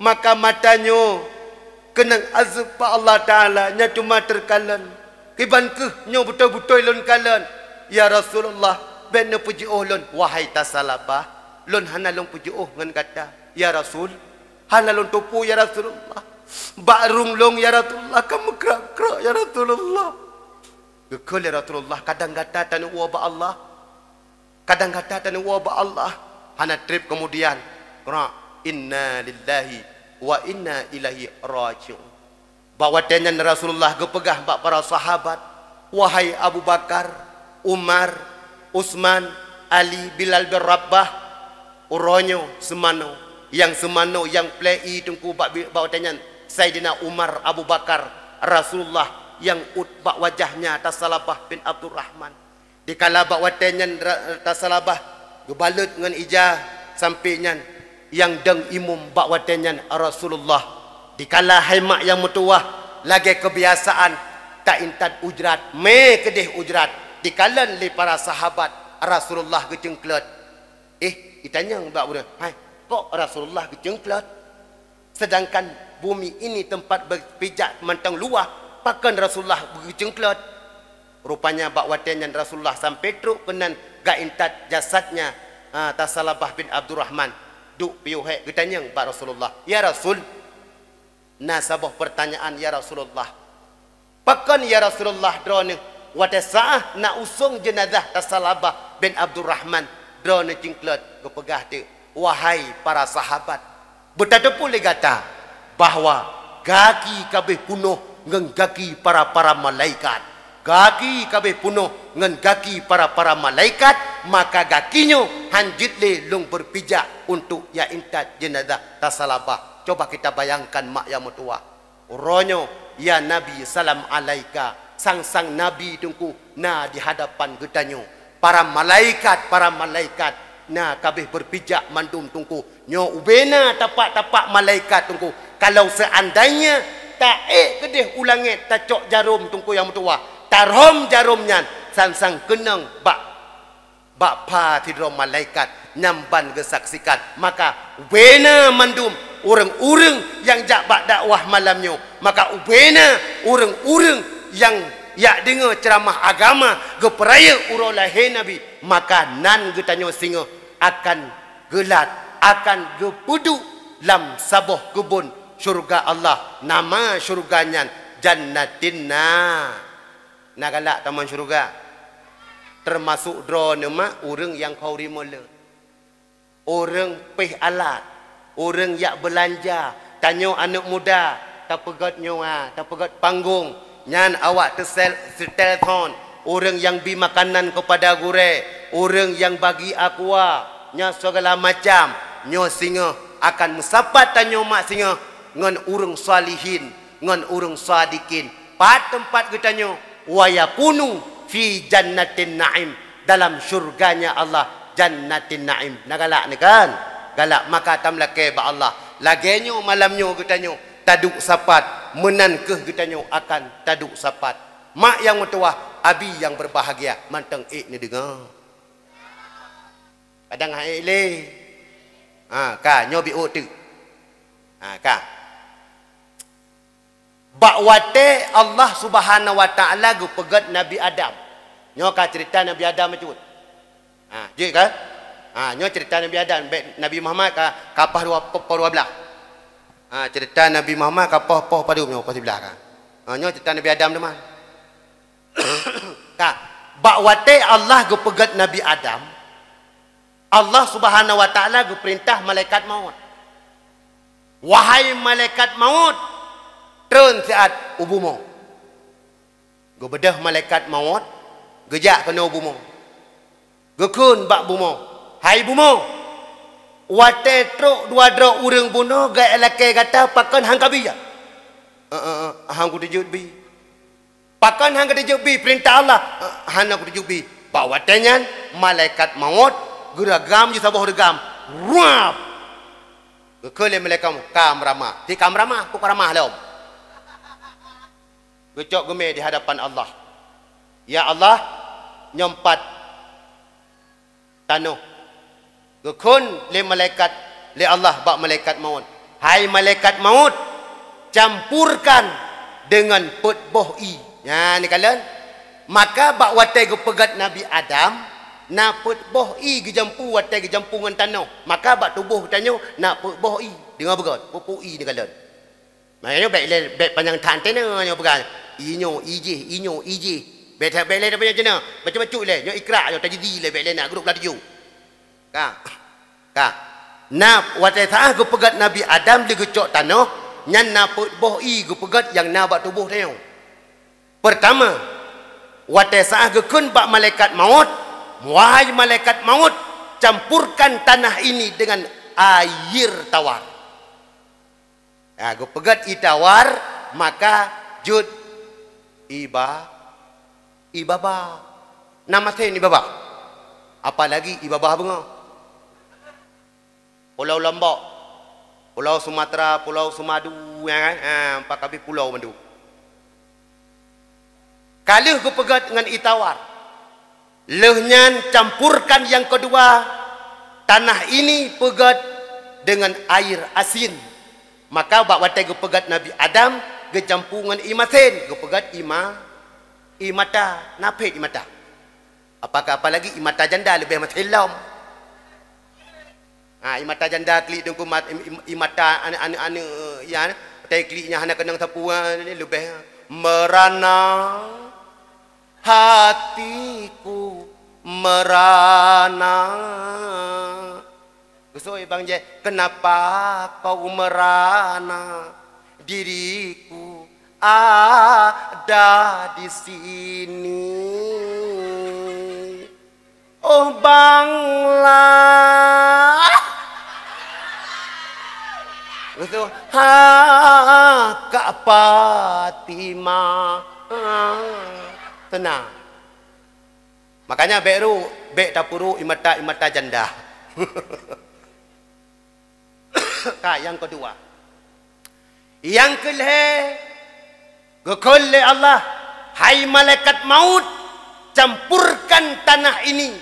Maka mata nyoe keunong azeueb bak Allah Taala, nyan cuma teukalon. Kiban kheueh nyoe beutôi-beutôi lôn kalon?" "Ya Rasulullah, bék neupeujiôh lôn." "Wahai Tasalabah, lôn hana lôn peujiôh ngon gata, ya Rasul. Hana lôn tupue, ya Rasulullah. Bak rueng lôn, ya Rasulullah, ka meukrak-krak, ya Rasulullah." Geukheun lé Rasulullah, "Kadang gata taneuwoe bak Allah, kadang gata taneuwoe bak Allah." Hana treb keumudian, krak, "Inna lillahi wa inna ilaihi raji'un." Bak watée nyan Rasulullah geupeugah bak para sahabat, "Wahai Abu Bakar, Umar, Utsman, Ali, Bilal bin Rabah, uroe nyoe seumanoe, nyang seumanoe nyang plei i teungku bak bi-, bak watée nyan Saidina Umar, Abu Bakar, Rasulullah nyang uet bak wajah nya Tasalabah bin Abdurrahman." Dikala bak watée nyan ra-, Tasalabah geubalot ngon ija sampoe nyan, nyang dong imum bak watée nyan Rasulullah. Dikala hai mak nyang meutuwah, lagée keubiasaan, ta-intat ujrat, mé keudeh ujrat. Dikalon lé para sahabat, Rasulullah geuceungklot. Eh, itanyong bak ureuëng, "Hai, kok Rasulullah geuceungklot? Seudangkan bumi ini teumpat beupijak mantong luwah, pakon Rasulullah geuceungklot?" Rupanya bak watée nyan Rasulullah sampoe trok keunan geuintat jasadnya, ha, Tasalabah bin Abdurrahman. Duek piôh hék geutanyong bak Rasulullah, "Ya Rasul, na saboh peurtanyaan, ya Rasulullah." "Pakon, ya Rasulullah, droeneueh Watée saát na usong jeunazah Tasalabah bin Abdurrahman, droeneuh cingklot geupeugah teuk, "Wahai para sahabat, beutateupeue lé gata bahwa gaki ka abéh peunoh ngon gaki para-para malaikat. Gaki ka abéh peunoh ngon gaki para-para malaikat, maka gaki nyoe hán jeuet lé lôn beupijak untuk ya intat jeunazah Tasalabah." Coba kita bayangkan, mak nyang meutuwah. Uroe nyoe, ya Nabi, salam alaika, sang-sang Nabi Teungku na di hadapan geutanyoe. Para malaikat, para malaikat na ka abéh beupijak mandum Teungku. Nyoe ubena tapak-tapak malaikat Teungku. Kalau seandainya taék keudeh u langét tacok jarom Teungku nyang meutuwah, tarhom jarom nyan, sang-sang keunong bak bak pha sidroe malaikat nyang ban geusaksikan. Maka ubena mandum ureuëng-ureuëng nyang jak bak dakwah malam nyoe, maka ubena ureuëng-ureuëng nyang jak deungoe ceuramah agama geupeurayeuk uroe lahé Nabi, maka nan geutanyoe singoh akan geulat, akan geupeuduek lam saboh keubon syeuruga Allah. Nama syeuruga nyan Jannatin Na. Na galak tamong syeuruga. Teumasok droeneuh mak ureuëng nyang khuri mulod, ureuëng péh alat, ureuëng jak beulanja. Tanyoe aneuëk muda tapeugét nyoe, tapeugét panggong, nyan awak teusel-, setel thon, ureuëng nyang bi makanan keupada gurée, ureuëng nyang bagi aqua, nyan segala macam. Nyoe singoh akan meusapat tanyoe mak singoh ngon ureuëng salihin, ngon ureuëng sadikin. Pat teumpat geutanyoe? Wa yakunu fi jannatin na'im, dalam syurganya Allah, jannatin na'im. Na galak ni kan? Galak, maka tameulakée bak Allah. Lagée nyoe malam nyoe geutanyoe taduek sapat, meunan kheueh geutanyoe akan taduek sapat. Mak nyang meutuwah, abi nyang beubahgia, mantong ék neudeungoe. Kadang han ék lé. Ha, ka, nyoe bi ôk teuk. Ha, ka. Bak watée Allah Subhanahu wa Taala geupeugét Nabi Adam. Nyoe ka ceurita Nabi Adam bacut. Ha, jeuet kan? Ha, nyoe ceurita Nabi Adam, bék Nabi Muhammad ka, ka poh dua, poh, poh dua blaih. Ha, ceurita Nabi Muhammad ka poh, poh padub nyoe, poh siblaih kan. Ha, nyoe ceurita Nabi Adam teuma. Ka, bak watée Allah geupeugét Nabi Adam, Allah Subhanahu wa Taala geupeurintah malaikat maut, "Wahai malaikat maut, treun siat u bumoe." Geubeudôh malaikat maut, geujak keunoe u bumoe. Geukheun bak bumoe, "Hai bumoe, watée trok dua droe ureuëng bunoe geuék lakée gata, pakon han kabi jak?" "Eh, eh, eh, han kuteujeuet bi." "Pakon han kuteujeuet bi peurintah Allah?" "Eh, hana kuteujeuet bi." Bak watée nyan, malaikat maut geuragam jisaboh reugam. Ruap! Geukheun lé malaikat maut, "Ka meuramah." "Ti ka meuramah, peue ka ramah lom?" Geucok geumé di hadapan Allah. "Ya Allah, nyoe pat tanoh." Geukheun lé malaikat, lé Allah bak malaikat maut, "Hai malaikat maut, campurkan deungon peuet boh ie." Nyan neukalon. Maka bak watée geupeugét Nabi Adam, na peuet boh ie geujampu watée geujampu ngon tanoh. Maka bak tuboh geutanyoe na peuet boh ie. Deungoe beugét, peuet boh ie neukalon. Makajih nyoe bék lé, bék panyang that teuh nyoe peugah. Inyoe ijih, inyoe ijih. Bék that, bék lé panyang teuh nyoe. Bacut-bacut lé, nyoe ikra nyoe tajdi lé, bék lé na grup lah tujoh. Ka. Ka. Na watée saát geupeugét Nabi Adam lé geucok tanoh, nyan na peuet boh ie geupeugét nyang na bak tuboh tanyoe. Peurtama, watée saát geukheun bak malaikat maut, "Wahai malaikat maut, campurkan tanah ini dengan air tawar." Ya, geupeugét ie tawar, maka jeuet ie ba-, ie babah. Na masen ie babah. Apalagi ie babah beungoh. Pulo Lombok, Pulo Sumatera, Pulo Sumadu, ya kan? Ha, empat kabeh pulo mandum. Ka lheueh geupeugét ngon ie tawar. Lheueh nyan campurkan nyang keudua, tanah ini peugét deungon air asin. Maka bak watée geupeugét Nabi Adam, geujampu ngon ie masen, geupeugét ie ma-, ie mata, na phét ie mata. Apaka-, apalagi ie mata janda leubeh masen lom. Ha, ie mata janda klik teungku mat-, im-, im-, ie mata aneuk-aneuk, aneuk, ya, watée klik nyan hana keunong sapeue, leubeh merana. hatiku merana. Geusui bang jeh, kenapa kau merana? Diriku ada di sini. Oh banglah. Geusui, ha, Kak Fatimah. Tenang. Makanya bèk rôk, bèk tapeurôk ie mata-ie mata janda. Ka, nyang keudua. Nyang keulhèe, geukheun lé Allah, "Hai malaikat maut, campurkan tanah ini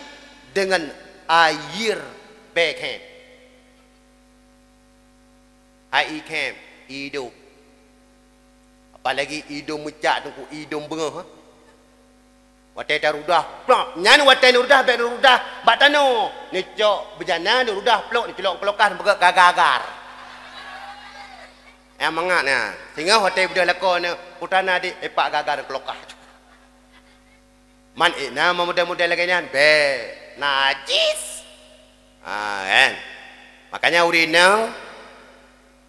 dengan air bèe khèe." Hai ié khèe, ié dum. Apalagi ié dum meucak teungku, ié dum beungoh, ha? Watèe tarudah, plop. Nyan watèe neurudah, bèk neurudah bak tanoh. Neucok beujana, neurudah, plop, neuculok keulokah, neupeugèt gagar-gagar. Nyang mangat nyan. Singoh watèe beudôh lakoe nyan, putana di epak gagar keulokah. Man, eh, na model-model lagèe nyan, bèk. Najis. Ha, kan? Makanya ureueng inong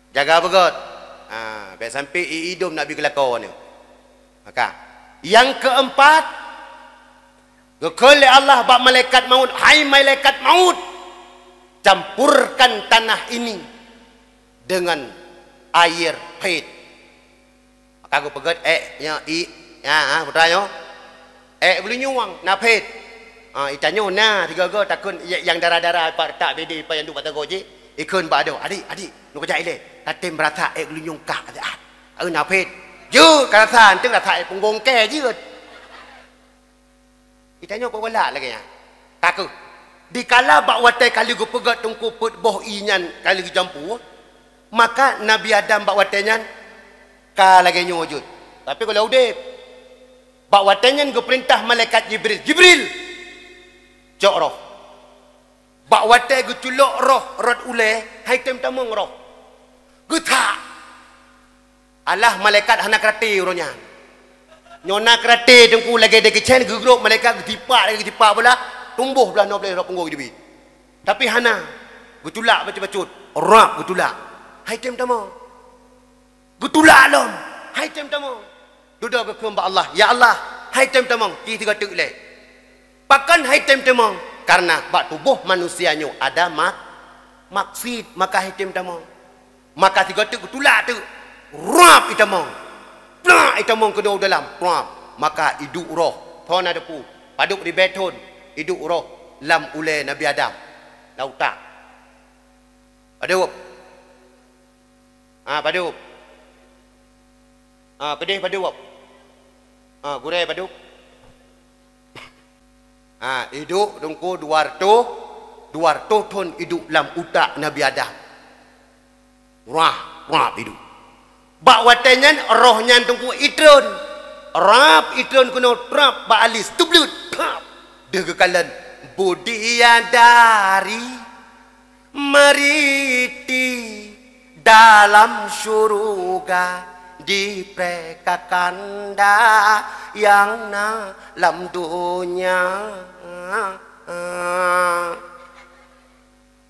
jaga beugöt. Ha, bèk sampai ié dum na bi keulakoe nyoe. Maka, nyang keumpat, geukheun lé Allah bak malaikat maut, "Hai malaikat maut, campurkan tanah ini dengan air haid." Maka geupeugèt èk nyoe, ié, ha, ha, putra nyoe. Èk bulunyueng, na phét. Ha, itanyoe na sigoe-goe takheun nyang dara-dara pat retak bidé pat nyang duek bak sagoe jih, ikheun bak adoe, "Adik, adik, neukeujak ilèe, tatem rasa èk bulunyueng kah siat." Aeu na phét. Jeuet ka rasa, enteuk rasa èk punggong kèe jeuet. Itanyoe kok galak lagèe nyan. Ka keuh, dikala bak watèe ka lheueh geupeugèt teungku peuet boh ié nyan ka lheueh geujampu, maka Nabi Adam bak watèe nyan ka lagèe nyoe jeuet. Tapi gohlom udép. Bak watèe nyan geupeurintah malaikat Jibril, "Jibril, cok roh." Bak watèe geuculok roh rot ulèe, han item tamong roh. Geutak. Alah malaikat hana keuraté uroe nyan. Nyoe na keuraté teungku lagèe Jackie Chan, geugrôp malaikat geutipak lagèe geutipak bola, tumbôh blaih noe blaih rot punggong teubiet. Tapi hana. Geutulak bacut-bacut, rab geutulak. Han item tamong. Geutulak lom, han item tamong. Dudoe geukheun bak Allah, "Ya Allah, han item tamong, ci sigoe teuk lé." Pakon han item tamong? Karena bak tuboh manusia nyoe ada mak-, maksiet, maka han item tamong. Maka sigoe teuk geutulak teuk, rab itamong. Plak itamong keunoe u dalam, rab. Maka iduek roh, thon na teupeue, padub ribèe thon, iduek roh lam ulèe Nabi Adam, lam utak. Padub. Ha, padub. Ha, keudeh padub. Ha, gurèe padub. Ha, iduek teungku dua reutôh, dua reutôh thon iduek lam utak Nabi Adam. Rab, rab iduek. Bak watèe nyan roh nyan teungku itreun. Rab itreun keunoe trab bak alis, teubleuet, trab. Deuh geukalon, "Budi ya dari meriti dalam syuruga di prèka kanda nyang na lam donya."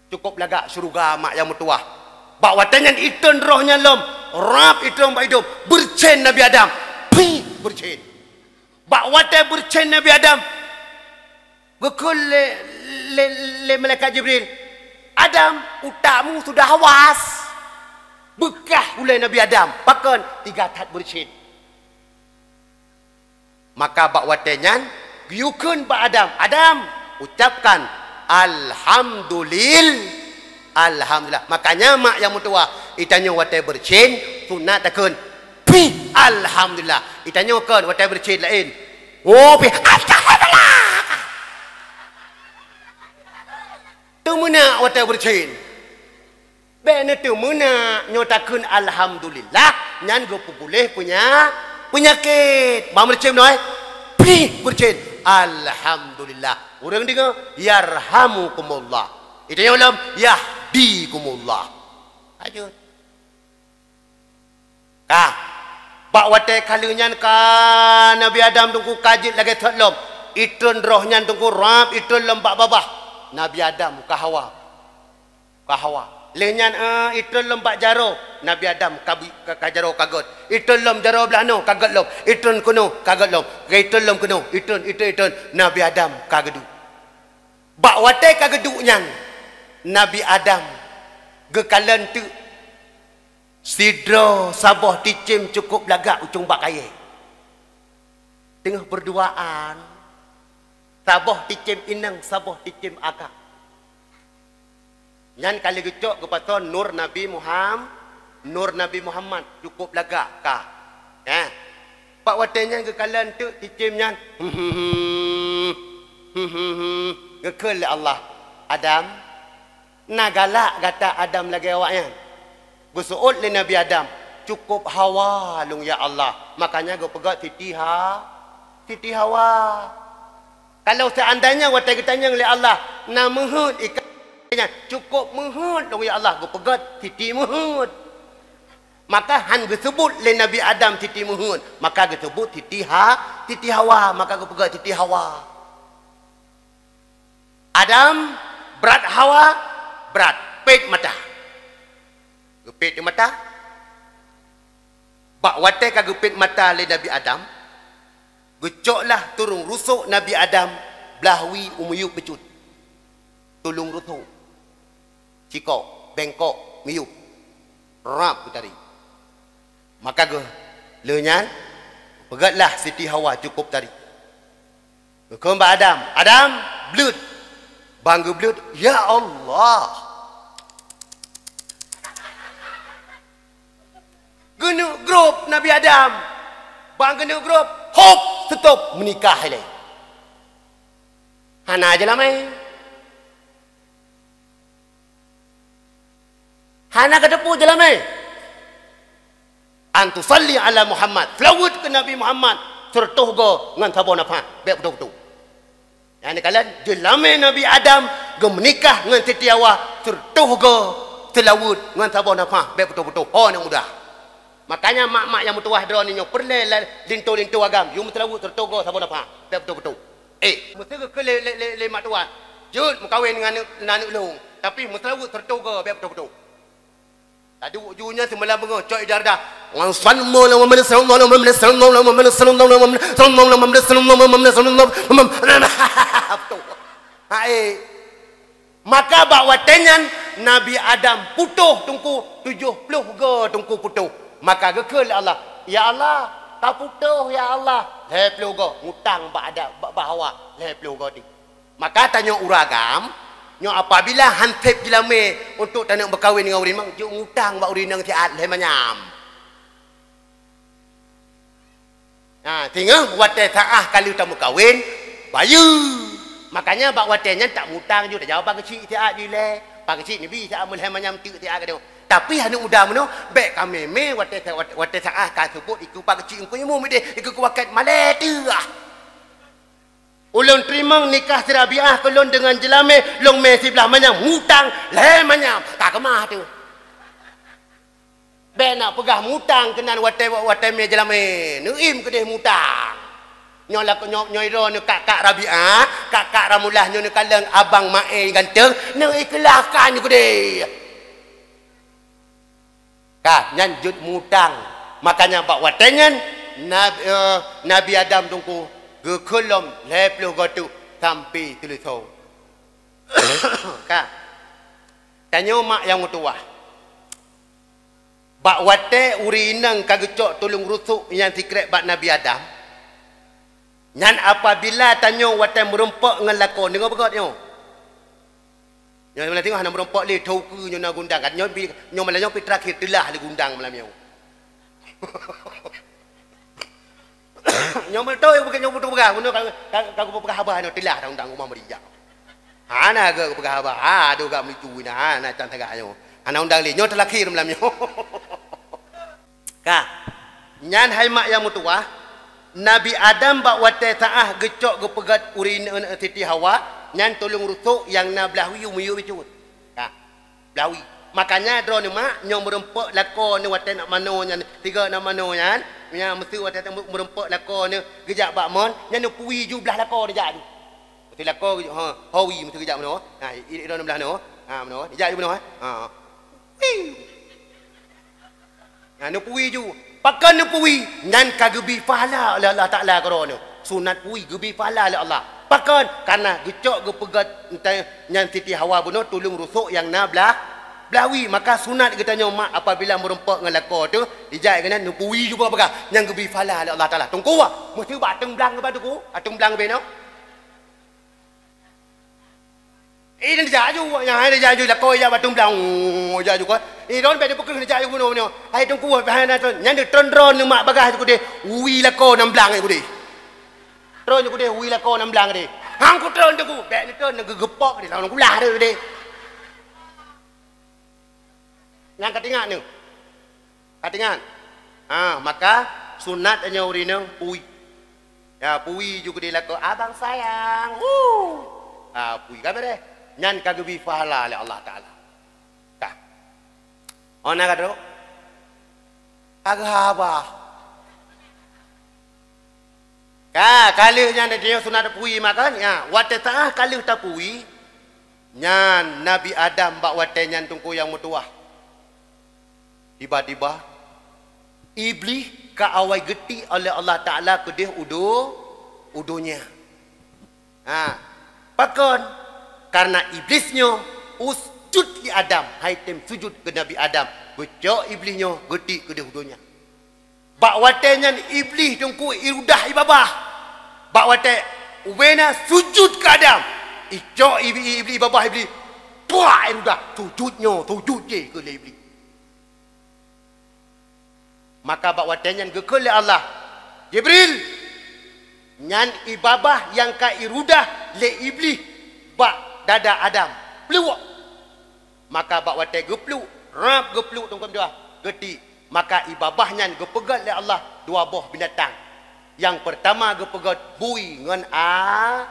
Cukôp lagak syeuruga mak nyang meutuwah. Bak watèe nyan itreun roh nyan lom, rab itreun bak idông, beureucén Nabi Adam. Pih, beureucén. Bak watèe beureucén Nabi Adam, geukheun lé, lé, lé malaikat Jibril, "Adam, utakmu sudah was." Beukah ulèe Nabi Adam, pakon? Teuga that beureucén. Maka bak watèe nyan geuyue kheun bak Adam, "Adam, ucapkan alhamdulil-, alhamdulillah." Makanya mak nyang meutuwah, itanyoe watèe beureucén, sunat takheun, "Pih, alhamdulillah." Itanyoe kheun watèe beureucén laén, "Oh, pih, astagfirullah." Teumeunak watèe beureucén. Bèk neuteumeunak, nyoe takheun alhamdulillah, nyan geupeupuléh peunya-, peunyakét. Bang beureucén meunoe, pih beureucén. Alhamdulillah. Ureueng deungö, yarhamukumullah. Itanyoe lom, yahdikumullah. Lanjut. Ka. Bak watée ka lheueh nyan ka Nabi Adam teungku ka jeuet lagée sot lom. Itreun droe nyan teungku rab itreun lom bak babah. Nabi Adam ka hawa. Ka hawa. Lheueh nyan, eh, itreun lom bak jaroe. Nabi Adam ka bi-, ka, ka jaroe ka gét. Itreun lom jaroe blaih noe ka gét lom. Itreun keunoe ka gét lom. Itreun lom keunoe. Itreun, itreun, itreun. Nabi Adam ka geuduek. Bak watée ka geuduek nyan, Nabi Adam geukalon teuk sidroe saboh cicém cukôp lagak ujong bak kayée. Teungoh beuduaan, saboh cicém inong, saboh cicém agam. Nyan ka lheueh geucok geupasoe nur Nabi Muham-, nur Nabi Muhammad cukôp lagak ka. Eh. Bak watée nyan geukalon teuk cicém nyan. Geukheun lé Allah, "Adam, na galak gata Adam lagée awaknyan?" Geuseuôt lé Nabi Adam, "Cukôp hawa lôn ya Allah." Makanya geupeugét Siti Ha-, Siti Hawa. Kalau seandainya watée geutanyong lé Allah, "Na meuheuet ikan nyan?" "Cukôp meuheuet lôn ya Allah," geupeugét Siti Meuheuet. Maka han geuseubut lé Nabi Adam Siti Meuheuet, maka geuseubut Siti Ha-, Siti Hawa, maka geupeugét Siti Hawa. Adam brat, Hawa brat, pét mata. Geupét di mata. Bak watée ka geupét mata lé Nabi Adam, geucoklah tuleueng rusok Nabi Adam blaih wie u miyueb bacut. Tuleueng rusok. Sikok, bengkok, miyueb. Rab geutari. Maka geuh lheueh nyan, peugét lah Siti Hawa cukôp tari. Geukheun bak Adam, "Adam, bleuet!" Ban geubleuet, "Ya Allah!" Geuneuk grob Nabi Adam. Ban geuneuk grob, hop, seutop, meunikah ilée. Hana jeulamé. Hana kateupeue jeulamé. "An tusalli ala Muhammad," seulaweuet keu Nabi Muhammad, "sireutôh goe ngon saboh nafah, bék putôh-putôh." Nyan kalon jeulamé Nabi Adam geumeunikah ngon Siti Hawa, sireutôh goe seulaweuet ngon saboh nafah, bék putôh-putôh. Ho, aneuk muda. Makanya mak-mak nyang meutuwah droeneuh nyoe peureulée linto-linto agam, yue meuseulaweuet sireutôh goe saboh nafah, bék putôh-putôh. Eh, meuseugeukeu lé, lé, lé, lé mak tuan, "Jeuet meukawen ngon aneuk, aneuk lôn, tapi meuseulaweuet sireutôh goe, bék putôh-putôh." Taduek ju nyan seumalam beungoh, cok ija reudah. Hai. Maka bak watée nyan, Nabi Adam putôh teungku, tujoh ploh goe teungku putôh. Maka geukheun lé Allah, "Ya Allah, ka putôh, ya Allah." Lhée ploh goe, ngutang bak Adam, bak, bak Hawa, lhée ploh goe teuh. Maka tanyoe ureuëng agam, nyoe apabila han sép jeulamé untuk taneuk meukawen ngon ureuëng inong, jeuet ngutang bak ureuëng inong siat lhée manyam. Nah, singoh watée saáh ka lheueh tameukawen, bayeue. Makanya bak watée nyan tak mutang ju, tajaweueb pakeuchik siat ju ilée. Pakeuchik neubi siat meulhée manyam teuk siat keudeh. Tapi aneuk muda meunoe, bék ka mé-mé watée sa-, watée, watée saáh ka seubut ikeue pakeuchik eungkôt imum ideh, ikeue keu wakét malée teuh. Ulôn teurimong nikah si Rabiah keu lôn deungon jeulamé, lôn mé siblaih manyam, mutang lhée manyam. Ka keumah teuh. Bék na peugah mutang keunan watée, watée mé jeulamé, neuiem keudeh mutang. Nyoe lakoe nyoe, nyoe droeneuh kak-kak Rabiah, kak-kak Ramulah nyoe neukalon abang Mae ganteng, neuikhlakan keudeh. Ka, nyan jeuet mutang. Makanya bak watée nyan, Nab-, eh, Nabi Adam teungku geukheun lom lhée ploh goe teuk sampoe teuleusoe. Ka. Tanyoe mak nyang meutuwah. Bak watée ureuëng inong ka geucok tuleueng rusok nyang sikrek bak Nabi Adam, nyan apabila tanyoe watée meurumpok ngon lakoe, deungoe beugét nyoe. Nyoe malam singoh hana meurumpok lé, tho ukeue nyoe na gundang. Nyoe pi, nyoe malam nyoe pi terakhir teulah lé gundang malam nyoe. Nyoe beutôi, nyoe beutôi peugah, bunoe ka, ka, ka kupeugah haba nyoe teulah undang-undang rumah meurijak. Hana geupeugah haba, ha, adoe gak meulicu na, hana can sagah nyoe. Hana undang lé, nyoe teulakhé malam nyoe. Ka. Nyan hai mak nyang meutuwah, Nabi Adam bak watée saáh geucok geupeugét ureuëng inong Siti Hawa, nyan tuleueng rusok nyang na blaih wie u miyueb bacut. Ka. Blaih wie. Makanya droeneuh mak, nyoe meurumpok lakoe neuh watée nak manoe nyan, tiga nak manoe nyan, Nyan meuseu watèe teumeu-, meureumpok lakoe nyoe geujak bak mon, nyan neupeue ju blah lakoe neujak ju. Meuseu lakoe geujak, ha, hawi meuseu geujak meunoe. Ha, i-, i-, i-, blah noe. Ha, meunoe. Neujak ju meunoe, eh. Ha. Wih. Nah, neupeue ju. Pakon neupeue? Nyan ka geubri pahala lé Allah Taala keudroe nyoe. Sunat peue geubri pahala lé Allah. Pakon? Karena geucok geupeugét nyan Siti Hawa bunoe tuleueng rusok nyang na blah, blah wie. Maka sunat geutanyoe mak apabila meureumpok ngon lakoe teuh, ijak geunan neupeue ju peugah-peugah. Nyan geubri pahala lé Allah Taala. Teungku, meuseu bak ateueng blang bak teungku, ateueng blang binoe. Eh, dan dijak aju, nyang hai dijak aju, lakoe jak bak ateueng blang, oh, jak aju kon. Eh, don bèk dipeukreuh dijak aju bunoe, bunoe. Hai teungku, hai na tron, nyan deuh tron-tron neumak bagah aju keudeh, wie lakoe nam blang aju keudeh. Tron aju keudeh, wie lakoe nam blang keudeh. Hang kutron teungku, bèk neutron, neugeugeupok di lawan kulah deh keudeh. Nyang ka teuingat nyoe. Ka teuingat? Ha, maka sunat nyoe ureueng inong peue. Ya, peue ju keudeh lakoe, "Abang sayang." Hu. Ha, peue ka beureh. Nyan ka geubri pahala lé Allah Taala. Ka. Oh, na ka trok? Ka geuhaba. Ka, ka lheueh nyan, nyoe sunat peue makan, ya, watèe teuah ka lheueh tapeue, nyan Nabi Adam bak watèe nyan teungku nyang meutuwah. Tiba-tiba, Iblih ka awai geutik oleh Allah Taala keudeh u do-, u donya. Ha, pakon? Karena Iblih nyoe usjud li Adam, hai tem sujud keu Nabi Adam. Geucok Iblih nyoe geutik keudeh u donya. Bak watèe nyan Iblih teungku irudah ibabah. Bak watèe ubena sujud keu Adam, icok Iblih, Iblih ibabah Iblih. Puak irudah, sujud nyoe, sujud jih keu lé Iblih. Maka bak watèe nyan geukheun lé Allah, "Jibril, nyan ibabah nyang ka irudah lé Iblih bak dada Adam. Pluek!" Maka bak watèe geupluek, rab geupluek teungku meutuwah, geutik. Maka ibabah nyan geupeugét lé Allah dua boh binatang. Nyang peurtama geupeugét bui ngon a-,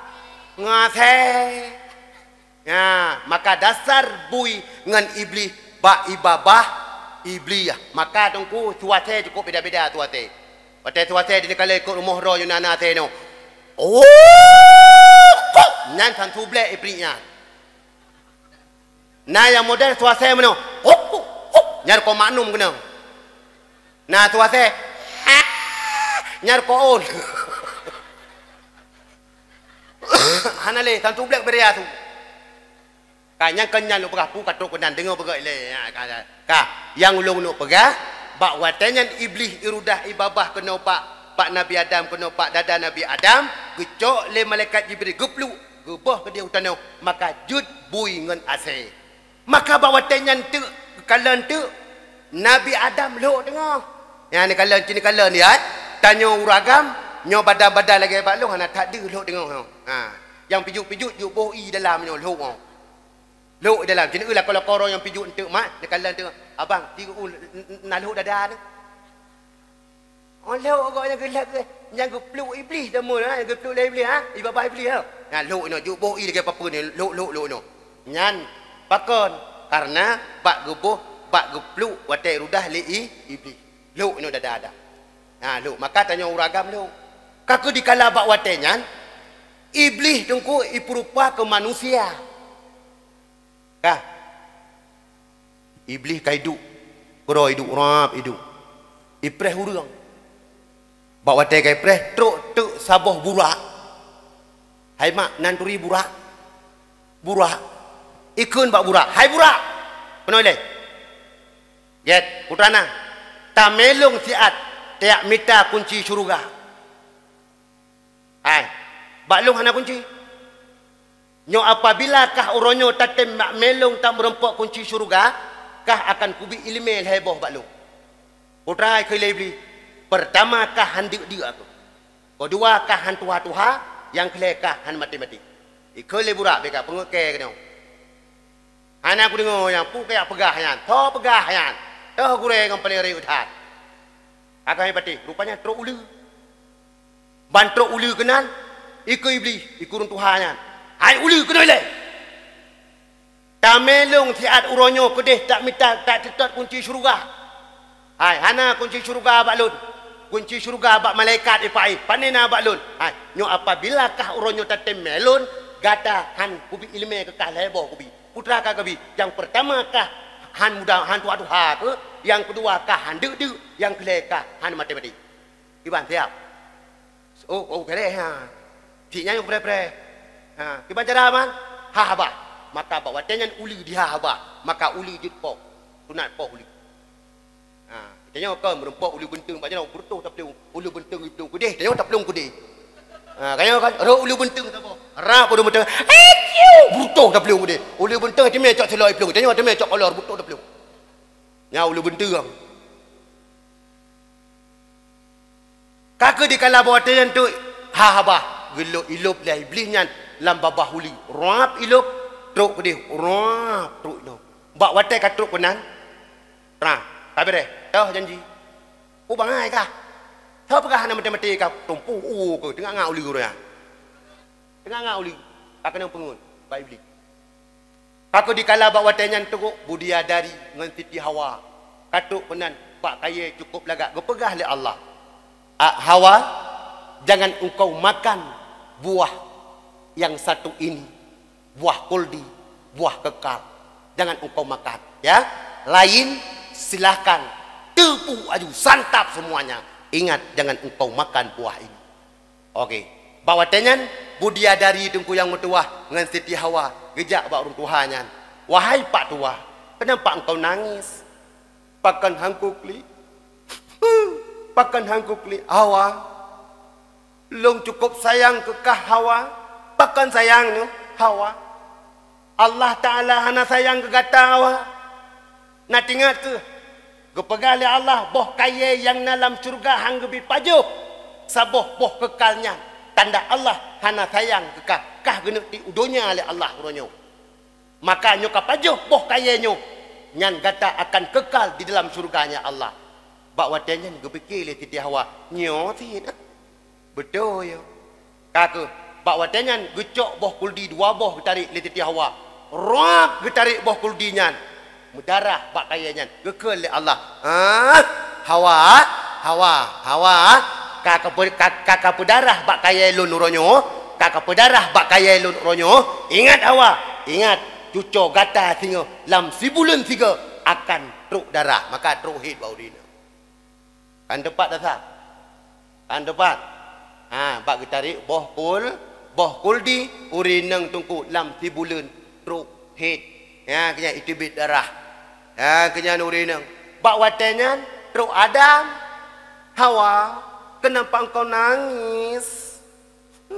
ngon asèe. Nya, maka dasar bui ngon Iblih bak ibabah Iblih. Maka teungku, su asèe cukôp beda-beda su asèe. Watèe su asèe di neukala ikot rumoh droe nyoe na, na asèe nyoe. Oh, kok! Nyan san su blek iblih nyan. Na nyang model su asèe meunoe. Kok, kok, kok! Nyan kon maknum keunoe. Na su asèe. Nyan kon ôn. Hana lé, san su blek beda su. Ka nyang keu nyan lôn peugah, peue ka trok keunan, deungoe beugét ilèe. Ya, ka, ka. Ka, nyang ulôn neuk peugah, bak watèe nyan Iblih irudah ibabah keunoe bak, bak Nabi Adam, keunoe bak dada Nabi Adam, geucok lé malaikat Jibril geupluek, geuboh keudeh u tanoh, maka jeuet bui ngon asèe. Maka bak watèe nyan teuk, geukalon teuk, Nabi Adam lhok teungoh. Nyan neukalon, ci neukalon, ya. Tanyoe ureueng agam, nyoe badan-badan lagèe bak lôn, hana that deuh lhok teungoh. Ha. Nyang pijuet-pijuet jeuet boh ié dalam nyoe lhok nyoe. Lhok ié dalam. Ci neueu lakoe-lakoe droe nyang pijuet eunteuk mak, neukalon teuk. Abang, ci u, n-, n-, na lhok dada nyoe. Oh, lhok gobnyan geulhok, eh, nyang geupluek Iblih teuma, ha, nyang geupluek lé Iblih, ha, ibabah Iblih, ha. Nyan lhok inoe, jeuet boh ié lagèe papeue nyoe, lhok, lhok, lhok inoe. Nyan pakon? Karena bak geuboh, bak geupluek watèe irudah lé i-, Iblih. Lhok inoe dada-dada. Nah, lhok. Maka tanyoe ureueng agam lhok. Ka keuh dikala bak watèe nyan, Iblih teungku ipeurupa keu manusia. Ka. Iblih ka iduek, keudroe iduek, rab iduek. Ipreh ureueng. Bak watèe ka ipreh, trok teuk saboh burak. "Hai mak, nan turi burak." Burak. Ikheun bak burak, "Hai burak, keunoe ilèe. Gèt, putra na, tamè lôn siat tajak mita kunci syeuruga." Hai, bak lôn hana kunci. Nyoe apabila kah uroe nyoe tatem bak mè lôn tameureumpok kunci syeuruga, kah akan kubi ileumèe lhèe boh bak lôn. Putra hai kheun lé Iblih, peurtama kah han deuk-deuk aku. Keudua kah han tuha-tuha, nyang keulhèe kah han maté-maté. Ikheun lé burak bèk ka peungeuet kèe keunoe. Hana kudeungö nyang peue kajak peugah nyan, toh peugah nyan, toh gurèe ngon paleng rayek that. Akai patéh, rupanya trok uleue. Ban trok uleue keunan, ikheun Iblih, ikheun ureueng tuha nyan. Hai uleue keunoe ilèe. Tamè lôn siat uroe nyoe keudeh tak mita, tak teutot kunci syeuruga. Hai, hana kunci syeuruga bak lôn. Kunci syeuruga bak malaikat ipaih, pane na bak lôn. Hai, nyoe apabila kah uroe nyoe tatem mé lôn, gata han kubi ileumé keu kah lhée boh kubi. Peue teuma kah kubi? Nyang peurtama kah han muda, han tuha-tuha keu, nyang keudua kah han deuk-deuk, nyang keulhée kah han maté-maté. Kiban siab? Oh, oh, keu lhée ha. Cit nyan nyang preh-preh. Ha, kiban cara man? Ha haba. Maka bak watée nyan uleue di ha haba. Maka uleue jeuet poh. Sunat poh uleue. Ha, geutanyoe kon meureumpok uleue beunteung bak jaroe, beureutoh taplueng, uleue beunteung iplueng keudeh, tanyoe taplueng keudeh. Ha, geutanyoe kan, rhot uleue beunteung saboh, rab uleue beunteung, "Aciu!" Beureutoh taplueng keudeh. Uleue beunteung teumé cok silop iplueng, tanyoe teumé cok kolor, beureutoh taplueng. Nyan uleue beunteung. Ka keuh dikala bak watée nyan teuk ha haba, geulok ilop lé Iblih nyan lam babah uleue. Rab ilop, trok keudeh, rab trok inoe. Bak watée ka trok keunan, Nah, ka beureh. Toh janji. Peue bangai kah? Toh peugah hana maté-maté kah? Tumpôh u keuh teunga-nga uleue uroe nyan. Teunga-nga uleue. Ka keunong peungeut bak Iblih. Ka keuh dikala bak watée nyan teuk Budiadari ngon Siti Hawa ka trok keunan bak kayée cukôp lagak geupeugah lé Allah, "Ah, Hawa, jangan engkau makan buah yang satu ini." Buah kuldi, buah kekal. Jangan engkau makan, ya. Lain, silahkan. Teupuk aju, santap semuanya. Ingat, jangan engkau makan buah ini. Oke. Bak watée nyan, Budiadari teungku nyang meutuwah ngon Siti Hawa geujak bak ureuëng tuha nyan. "Wahai Pak Tuha, kenapa engkau nangis?" "Pakon han kuklik? Pakon han kuklik, Hawa? Lôn cukôp sayang keu kah, Hawa. Pakon sayang nyoe, Hawa? Allah Ta'ala hana sayang keu gata, Hawa. Na teuingat kheueh, geupeugah lé Allah, boh kayée nyang na lam syeuruga han geubi pajoh saboh boh keukal nyan. Tanda Allah hana sayang keu kah, kah geuneuk tiek u donya lé Allah uroe nyoe." Maka nyoe ka pajoh boh kayée nyoe, nyan gata akan keukal di dalam syeuruga-Nya Allah. Bak watée nyan geupike lé Siti Hawa, "Nyoe cit, ah? Beutôi, yo." Ka keuh, bak watée nyan geucok boh kuldi dua boh geutarek lé Siti Hawa. Rab geutarek boh kuldi nyan, meudarah bak kayée nyan. Geukheun lé Allah, "Ah, Hawa, Hawa, Hawa, ka kapeu-, ka, ka kapeudarah bak kayée lôn uroe nyoe, ka kapeudarah bak kayée lôn uroe nyoe. Ingat, Hawa, ingat, cucoe gata singoh lam sibuleuen sigoe akan trok darah." Maka trok hét bak ureuëng inong. Kan teupat dasar? Kan teupat? Ha, bak geutarek boh kul-, boh kuldi ureuëng inong teungku lam sibuleuen trok hét. Ya, keu nyan iteubiet darah. Ya, keu nyan ureuëng inong. Bak watée nyan trok Adam, "Hawa, kenapa engkau nangis?" "Eh,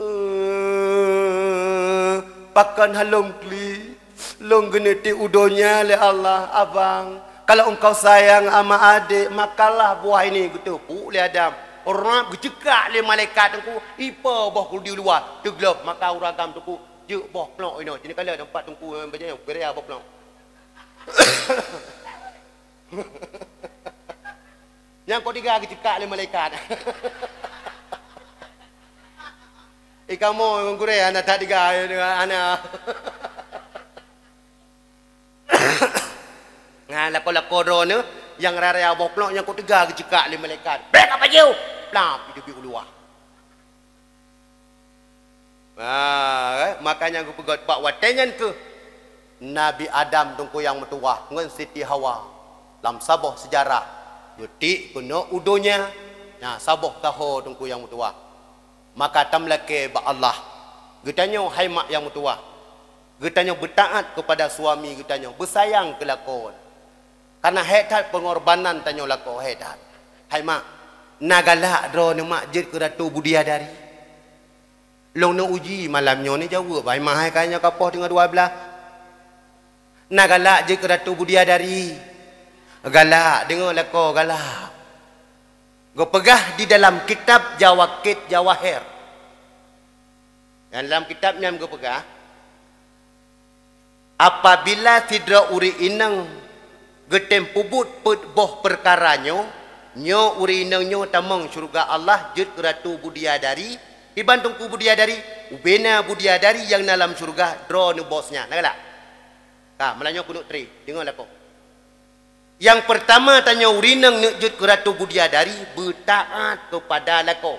pakon han lôn klik? Lôn geuneuk tiek u donya lé Allah, Abang. Kalau engkau sayang ama adek, makanlah buah ini," geuteupuk lé Adam. Rab geuceukak lé malaikat teungku, ipo boh kuldi u luwa, teuglop, maka ureuëng agam teungku jeuet boh plok inoe. Sini kala tempat teungku, eh, bajée nyoe, geuraya boh plok. Nyang ketiga geuceukak lé malaikat. Ikamoe ngon gurée hana that tiga, hana. Nah, lakoe-lakoe droeneuh nyang raya-raya boh plok nyang ketiga geuceukak lé malaikat. Bék ka pajoh! Plap, iteubiet u luwa. Ah, eh, makanya geupeugét bak watée nyan kheueh Nabi Adam teungku nyang meutuwah ngon Siti Hawa lam saboh seujarah geutik keunoe u donya, na saboh saho teungku nyang meutuwah. Maka tameulakée bak Allah, geutanyoe hai mak nyang meutuwah, geutanyoe beutaát keupada suami geutanyoe, beusayang keu lakoe. Kana hék that peungorbanan tanyoe lakoe, hék that. Hai mak, na galak droeneuh mak jeuet keu Ratu Budiadari? Lôn neuuji malam nyoe neujaweueb, hai mahai ka nyoe ka poh teungoh dua blaih. Na galak jeuet keu Ratu Budiadari? Galak, deungoe lakoe, galak. Geupeugah di dalam kitab Jawakit Jawahir. Dan dalam kitab nyan geupeugah, Apabila sidroe ureuëng inong geutem peubuet peuet boh peukara nyoe, nyoe ureuëng inong nyoe tamong syeuruga Allah jeuet keu Ratu Budiadari, kiban Teungku Budiadari, ubena Budiadari nyang na lam syeuruga droeneuh bos nyan. Na galak? Ka, malam nyoe keuneuk tré, deungoe lakoe. Nyang peurtama tanyoe ureueng inong neuk jeuet keu Ratu Budiadari, beutaát keupada lakoe.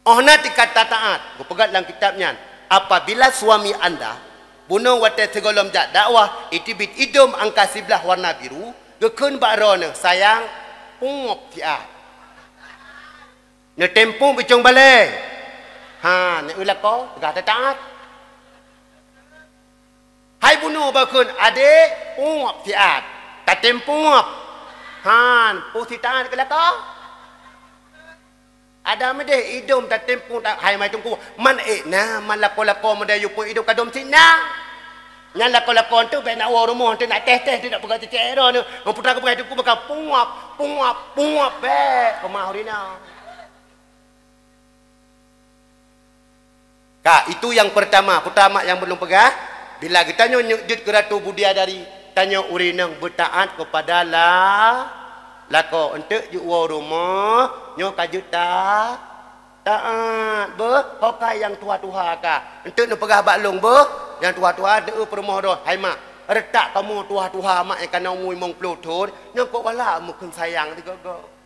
Óh na tingkat taát, geupeugah lam kitab nyan, apabila suami anda, bunoe watée sigohlom jak dakwah, iteubiet idom angka siblah warna biru, geukheun bak droeneuh, "Sayang, pungop siat." Neutem pungop icong balée. Ha, neu lakoe, peugah taát. Hai bunoe bakheun, "Adék, pungop siat." Tatem pungop. Han, peue sit taát keu lakoe? Ada meudeh idom tatem pungop, hai mai teungku, man ék na, man lakoe-lakoe meudeh yue peuet idom kadom sit na. Nyan lakoe-lakoe tu bék nak woe rumoh tu nak teh-teh tu nak peugah cicak droeneuh. Ngon putra keupeugah teungku maka pungop, pungop, pungop bék keumah ureueng inong. Ka, itu nyang peurtama, peurtama nyang beulom peugah, bila geutanyoe neuk jeuet keu Ratu Budiadari, tanyoe ureueng inong beutaát keupada la-, lakoe. Eunteuk jeuet woe rumoh, nyoe ka jeuet ta-, taát. Beuh, ho ka nyang tuha-tuha ka. Eunteuk neupeugah bak lôn, beuh, nyang tuha-tuha, neueu peurumoh droe, "Hai mak, reutak kamoe tuha-tuha mak nyang ka na umu limong ploh thon, nyoe kok galak meukheun sayang sigoe-goe."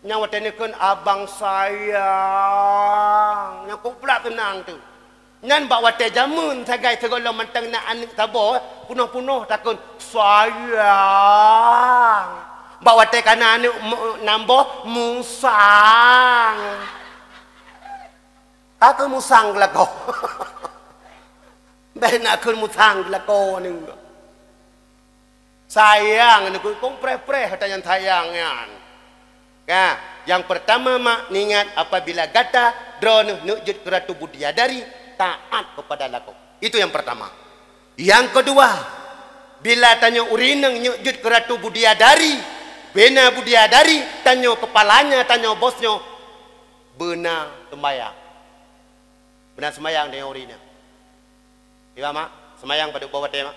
Nyang watée neukheun abang sayang, nyang kok pula keunang tu. Nyan bak watée jameun sagai sigohlom mantong na aneuëk saboh, punoh-punoh takheun sayang. Bak watée kana aneuëk me-, namboh musang. Ka keuh musang keu lakoe. Bék na kheun musang keu lakoe nyoe. Sayang nyoe keuh kong preh-preh ata nyang sayang nyan. Ka, nyang peurtama mak, ingat apabila gata droeneuh neuk jeuet keu Ratu Budiadari, taát keupada lakoe. Itu nyang peurtama. Nyang keudua, bila tanyoe ureueng inong neuk jeuet keu Ratu Budiadari, bena Budiadari, tanyoe keupalanya, tanyoe bos nyoe, beuna seumbahyang. Beuna seumbahyang tanyoe ureueng inong. Kiban mak, seumbahyang padub boh watée mak?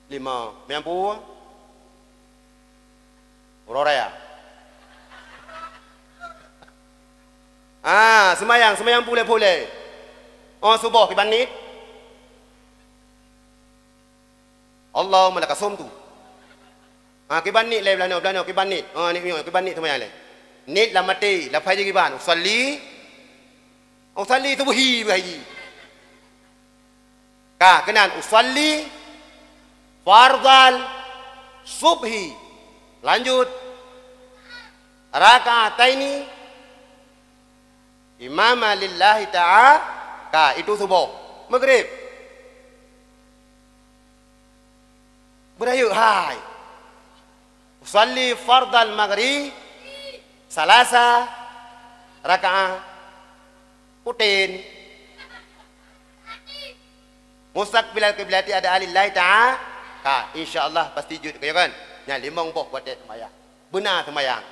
Lima. Meunyo peue? Uroe raya. Ah, seumbahyang, seumbahyang pulée-pulée. Oh, suboh kiban nit? Allahumma laka sumtu. Ha, kiban nit lé blah nyoe, blah nyoe, kiban nit. Ha, nit nyoe, kiban nit seumbahyang lé. Nit lam até, lafai jih kiban. Usalli, usalli subhi, blah jih. Ka, keunan usalli fardhal subhi. Lanjut. Raka'ataini imama lillahi ta'a-, ka, itu suboh. Maghrib. Beurayeuk hai. Usalli fardhal maghrib salasa raka'ah. Putin. Mustaqbilal qiblati ada alillahi ta'a-, ka, insya Allah pasti jeuet, ya kan? Nyan limong boh watée seumbahyang. Beuna seumbahyang.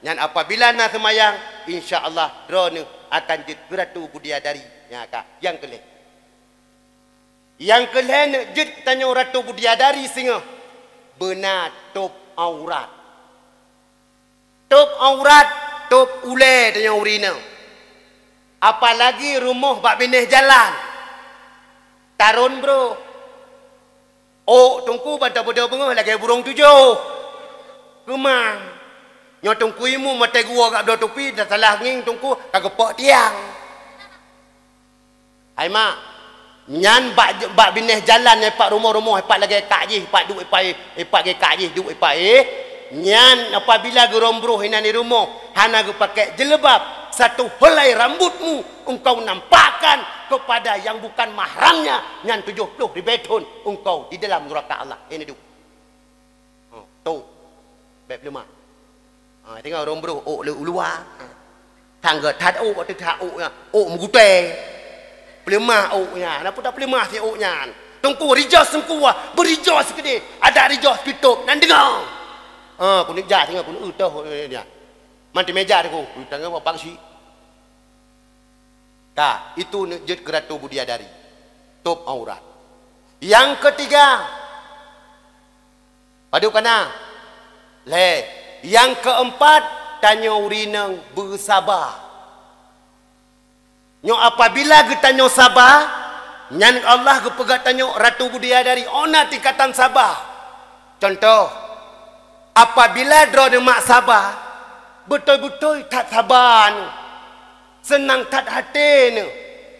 Nyan apabila na seumbahyang, insya Allah droeneuh akan jeuet keu Ratu Budiadari. Nya ka, nyang keu lhée. Nyang keu lhée neuk jeuet tanyoe Ratu Budiadari singoh, beuna tôb aurat. Tôb aurat, tôb ulée tanyoe ureueng inong. Apalagi rumoh bak binéh jalan. Tarôn broh. Ôk teungku ban tabeudôh beungoh lagée burông tujoh. Keumang. Nyoe teungku imeum watée geuwoe gak bloe tupi, tasalah ngieng teungku ka geupok tiang. Hai mak, nyan bak, bak binéh jalan, nyan pat rumoh-rumoh, pat lagée kak jih, pat duek ipat éh, pat lagée kak jih duek ipat éh. Nyan apabila geurôm broh inan di rumoh, hana geupakai jilbab, satu helai rambutmu engkau nampakkan kepada yang bukan mahramnya, nyan tujoh ploh ribée thon engkau di dalam nuraka Allah. Ini du. Ha, tu. Bék peuleumah. Ha, teungoh ureuëng broh ôk lé u luwa. Ha. Tangga that ôk, ateueh that ôk nyan. Ôk meugutée. Peuleumah ôk nyan. Napa tapeuleumah si ôk nyan? Teungku rijos teungku wah, beurijos keudeh. Adak rijos keu tôb nan deungoe. Ha, keuneuk jak teungoh keuneuk eu toh, eh, nyan. Man teumeja teungku. Tanggong apa si? Ka, itu neuk jeuet keu Ratu Budiadari. Tôb aurat. Nyang keutiga, padub kana? Lhée. Nyang keumpat, tanyoe ureuëng inong beusaba. Nyoe apabila geutanyoe saba, nyan Allah geupeugah tanyoe Ratu Budiadari, oh na tingkatan saba. Contoh, apabila droeneuh mak saba, beutôi-beutôi that saba neuh, seunang that até neuh,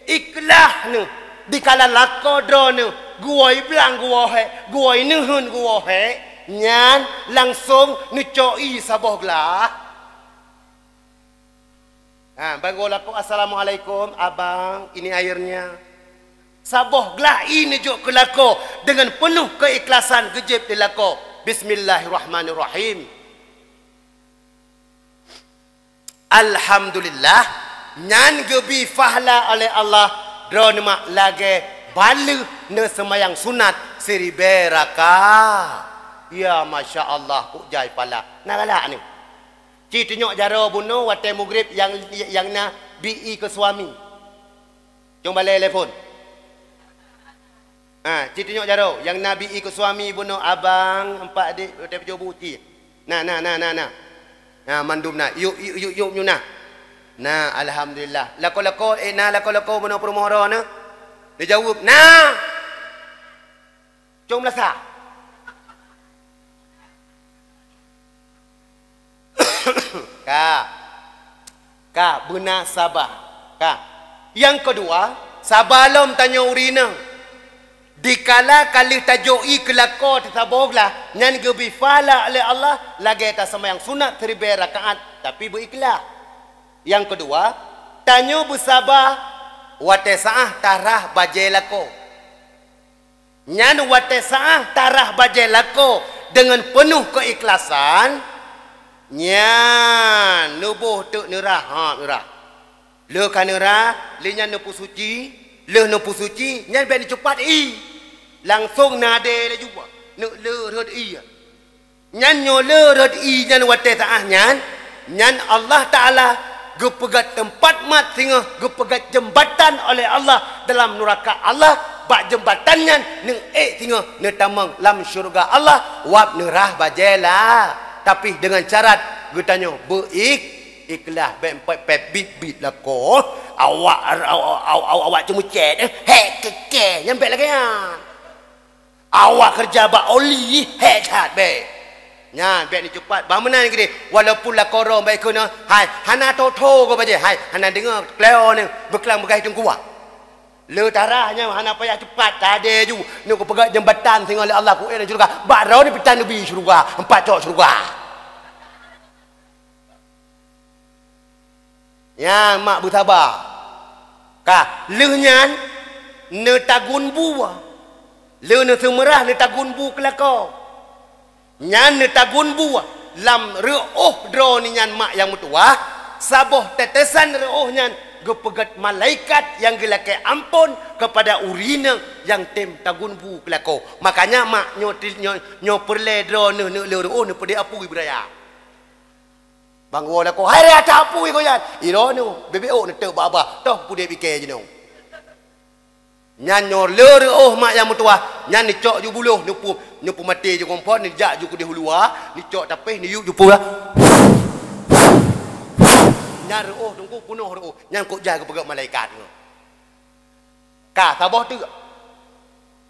ikhlaih neuh, dikala lakoe droeneuh geuwoe blang geuwoe hék, geuwoe neuheun geuwoe hék, nyan langsong neucok ie saboh glah. Ha, ban geuwoe lakoe, "Assalamualaikum, Abang, ini airnya." Saboh glah ie neujok keu lakoe deungon peunoh keuikhlasan geujieb lé lakoe, "Bismillahirrahmanirrahim. Alhamdulillah," nyan geubri pahala oleh Allah, droeneuh mak lagée ban lheueh neuseumayang sunat siribée rakaat. Ya, masya Allah, kok jai pahala. Na galak ni. Ci tunyok jaroe bunoe watée mugrib nyang, nyang na bi ie keu suami. Cong balée telepon. Ha, ci tunyok jaroe nyang na bi ie keu suami bunoe, abang, empat adik, watée peujoh bu ci. Na, na, na, na, na. Na, mandum na. Yuk, yuk, yuk, yuk, yuk na. Na, alhamdulillah. Lakoe-lakoe, eh, na lakoe-lakoe bunoe peurumoh droe na. Dijaweueb, "Na!" Cong meulasa. Ka. Ka, beuna saba. Ka. Nyang keudua, saba lom tanyoe ureueng inong. Dikala ka lheueh tajok ie keu lakoe teusaboh glah, nyan geubri pahala lé Allah lagée taseumayang sunat siribée rakaat, tapi beu ikhlaih. Nyang keudua, tanyoe beusaba watée saáh tarhah bajée lakoe. Nyan watée saáh tarhah bajée lakoe deungon peunoh keuikhlasan, nyan neuboh teuk neurhah, ha, neurhah. Lheueh ka neurhah, lheueh nyan neupeusuci, lheueh neupeusuci, nyan bék neucupat ie. Langsong neudeh laju, neuleu rhot ie. Nyan nyoe le rhot ie nyan watée saáh nyan, nyan Allah Taala geupeugét teumpat mat singoh, geupeugét jeumbatan oleh Allah dalam nuraka Allah, bak jeumbatan nyan neuék singoh neutamong lam syeuruga Allah, wab neurhah bajée la. Tapi deungon syarat geutanyoe beuik-, ikhlaih, bék pép-pép bit-bit lakoe, awak, awak, awak, awak ceumeucét, eh, hék keu kée, nyan bék lagée nyan. Awak keureuja bak oli, hék that bék. Nyan bék neucupat. Bak meunan keudeh, walaupun lakoe droe bék keunoe, hai, hana tho-tho goe bajée, hai, hana deungoe kleo nyoe beuklang beugaih teungku. Le tarhah nyoe hana payah cupat, tadeh ju, nyoe geupeugét jeumbatan singoh lé Allah kuék lam syeuruga. Bak droe nyoe pih tan neubi syeuruga, empat cok syeuruga. Nyan mak beusaba. Ka, lheueh nyan neutagun bu. Lheueh neuseumeurah neutagun bu keu lakoe. Nyan neutagun bu lam reuôh droeneuh nyan mak nyang meutuwah, saboh tetesan reuôh nyan geupeugét malaikat nyang geulakée amphon keupada ureueng inong nyang tem tagun bu keu lakoe. Makanya mak nyoe, nyoe, nyoe peureulée droeneuh neuleu reuôh neupeudeh apui beuraya. Bang woe lakoe, "Hai raya tapui kau nyan." Iroe nyoe, bebek ôk neuteuk bak babah, toh pudek bikée jinoe. Nyan nyoe le reuôh mak nyang meutuwah, nyan neucok ju buloh, neupu-, neupeumaté ju kompor, neujak ju keudeh u luwa, neucok tapéh, neuyueb ju peue. Nyan reuôh teungku peunoh reuôh, nyan kok jai geupeugét malaikat nyoe. Ka saboh teuk.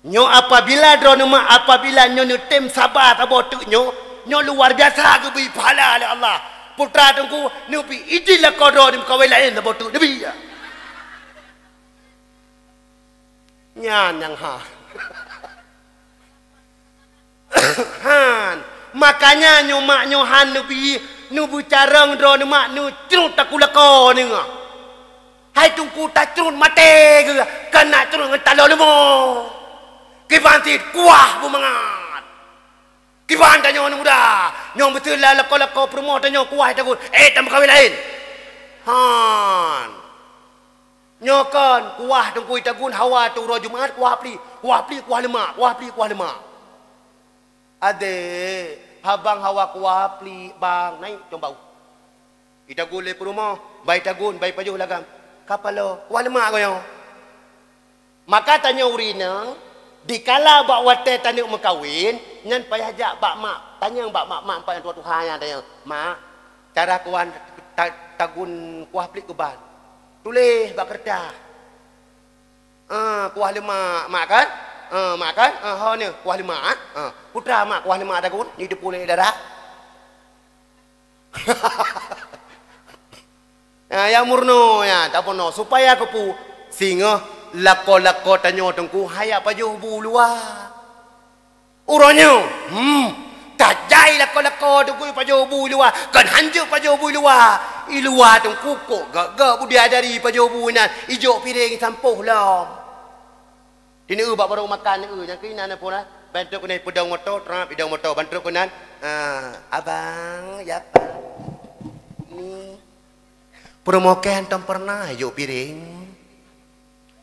Nyoe apabila droeneuh mak, apabila nyoe neutem saba saboh teuk nyoe, nyoe luar biasa geubri pahala lé Allah. Putra teungku neubi idin lakoe droeneuh meukawen laén saboh teuk neubi. Nyan nyang ha. Han, makanya nyoe mak nyoe han neubi, neubeucarông droeneuh mak neucrot takue lakoe nyoe. Hai teungku tacrot maté geuh, kana crot ngon taloe leumo. Kiban cit kuah beumangat. Kiban tanyoe aneuk muda, nyoe beutôi la lakoe-lakoe peurumoh tanyoe kuah tagun, eh, tameukawen laén. Han. Nyoe kon kuah teungku tagun hawa tu uroe Jumat kuah pli, kuah pli kuah leumak, kuah pli kuah leumak. Adék, habang hawa kuah pli bang naik cong bau. Itagun lé peurumoh, bai tagun, bai pajoh lagam. Kapalo, kuah leumak goe nyoe. Maka tanyoe ureueng inong, dikala bak watée taneuk meukawen, nyan payah jak bak mak, tanyong bak mak-mak, mak nyang tuha-tuha nyan tanyong, "Mak, cara kuah ta-, tagun kuah pli keu ban?" Tuléh bak keureutah. Ah, kuah leumak, mak kan? Eh, mak kan? Eh, ho ni, kuah lemak, eh. Eh, putra mak kuah lemak dagun, ni teupu lé darah. Ah, nyang meurunoe nyan, tapeurunoe. Supaya keupeue? Singoh lakoe-lakoe tanyoe teungku hana pajoh bu luwa. Uroe nyoe, hmm, tajai lakoe-lakoe teungku pajoh bu luwa. Kon hanjeuet pajoh bu luwa. I luwa teungku kok gak-gak bu diajari pajoh bu nyan. Ijok piréng sampoh lom. Di neu bak barô makan neu nyang keunan pun lah. Bantrok keunan peudong moto, trap idong moto bantrok keunan. Ah, abang, ya, Pak. Ni. Peurumoh kèe hantom peureunah ijok piréng.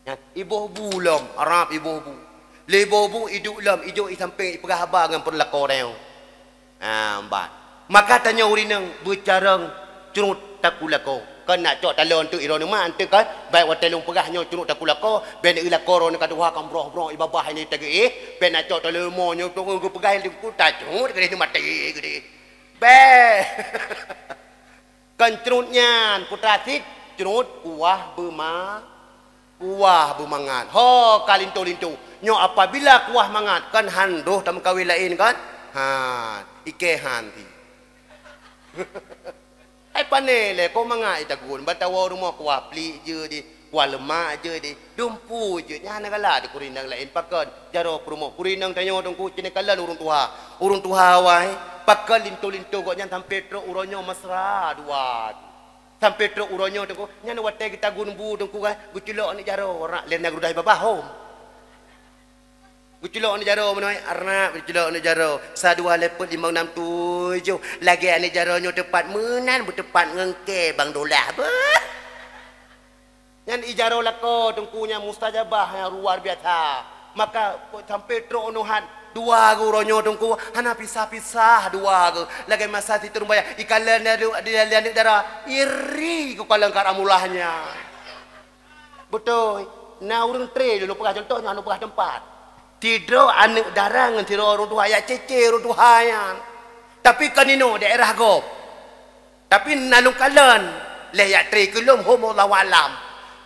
Nyan, iboh bu lom, rab iboh bu. Lé iboh bu iduek lom, ijok i sampéng, ipeugah haba ngon peureulako tanyoe. Ha, ban. Maka tanyoe ureueng inong beucarông cruet takue lakoe. Kon nak cok talon teuk iroe nyoe mak, enteuk kan? Bèk watèe lôn peugah nyoe cruet takue lakoe, bèk neulako droeneuh ka tuha ka broh-broh i babah ini tageuh. Bèk nak cok talon mo nyoe tu geupeugah ilée ku tacruet keudeh maté keudeh. Bèk. Kon cruet nyan, putra sit, cruet kuah beuma-, kuah beumangat. Ho ka linto-linto. Nyoe apabila kuah mangat, kan han roh tameukawen laén kan? Han, ikèe han ti. Hai pané lé, ko mangat itagun, ban tawoe rumoh kuah plik jeuet di. Kuah lemak jeuet di, dumpeue jeuet, nyan hana galak di keureundang laén pakon. Jaroe peurumoh keureundang tanyoe teungku, ci neukalon ureueng tuha. Ureueng tuha awai, pakon linto-linto gobnyan sampoe trok uroe nyoe mesra dua. Sampoe trok uroe nyoe teungku, nyan watèe geutagun bu teungku kan, geuculok aneuk jaroe, rak lé na geududah i babah hom. Geuculok aneuk jaroe meunoe, arnab geuculok aneuk jaroe. Sa, dua, lhèe, peuet, limong, nam, tujoh. Lagèe aneuk jaroe nyoe teupat meunan beuteupat ngon kèe bang dolah beuh. Nyan i jaroe lakoe teungku nyang mustajabah nyang luar biasa. Maka sampoe trok unoe han dua geuh uroe nyoe teungku hana pisah-pisah dua geuh. Lagèe masa siturun baya ikalon di, di, di aneuk dara iri geukalon ka ramulahnya. Beutôi. Na ureueng tré lôn peugah cuntoh nyoe, lôn peugah teumpat. Sidroe aneuk dara ngon sidroe ureueng tuha, jak cécé ureueng tuha nyan. Tapi kon inoe daerah gob. Tapi na lôn kalon, lé jak tré keu lôn hom Allahu alam.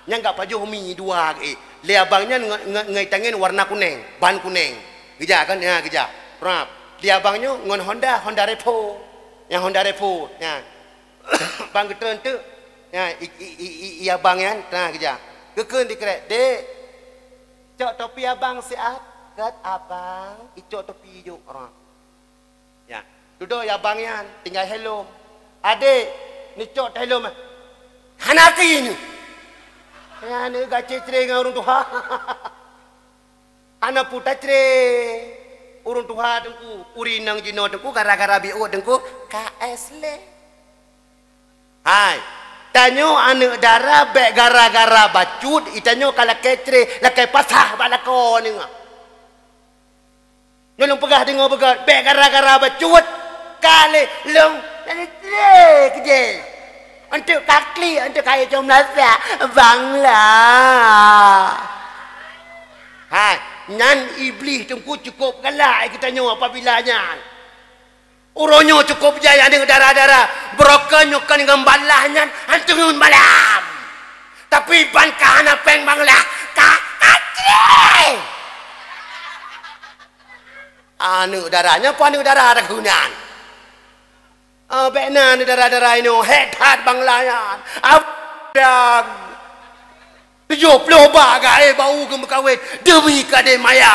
Nyang ka pajoh mi dua geuh. Lé abang nyan nge-, nge-, ngon itangen warna kunèng, ban kunèng. Geujak kan? Nya geujak. Prap. Lé abang nyoe ngon Honda, Honda Revo. Nyang Honda Revo, nya. Ban geutreun teuk, nya, i, i, i, i, i abang nyan, na geujak. Geukheun dikrek, "Dek, cok topi abang siat." "Gèt abang, icok topi jok." Nya. Dudoe abang nyan, tinggai helm. "Adek, neucok helm." "Hana keu nyoe." Nyan geucre-cre ngon ureueng tuha. Hana peue tacre. Ureueng tuha teungku, ureueng inong jinoe teungku, gara-gara biôt teungku, ka es lé. Hai, tanyoe aneuk dara bèk gara-gara bacut, i tanyoe ka lakèe cre, lakèe pasah bak lakoe nyoe. Nyoe lôn peugah deungoe beugöt, bèk gara-gara bacut, ka lé lôn lagèe cre keudéh. Enteuk ka klik, enteuk ka ék com lasa, bangla. Hai, nyan Iblih teungku cukôp galak geutanyoe apabila nyan. Uroe nyoe cukôp jai aneuk dara-dara, beurokon nyoe kon ngon balah nyan, han teungeut malam. Tapi ban ka hana péng bangla, ka, ka cre. Aneuk dara nyan peue aneuk dara takeunan. Ah, bèk na aneuk dara-dara inoe, hék that bangla nyan. Abang. Tujoh ploh bak gaé bak u geumeukawen, deumi kadé maya.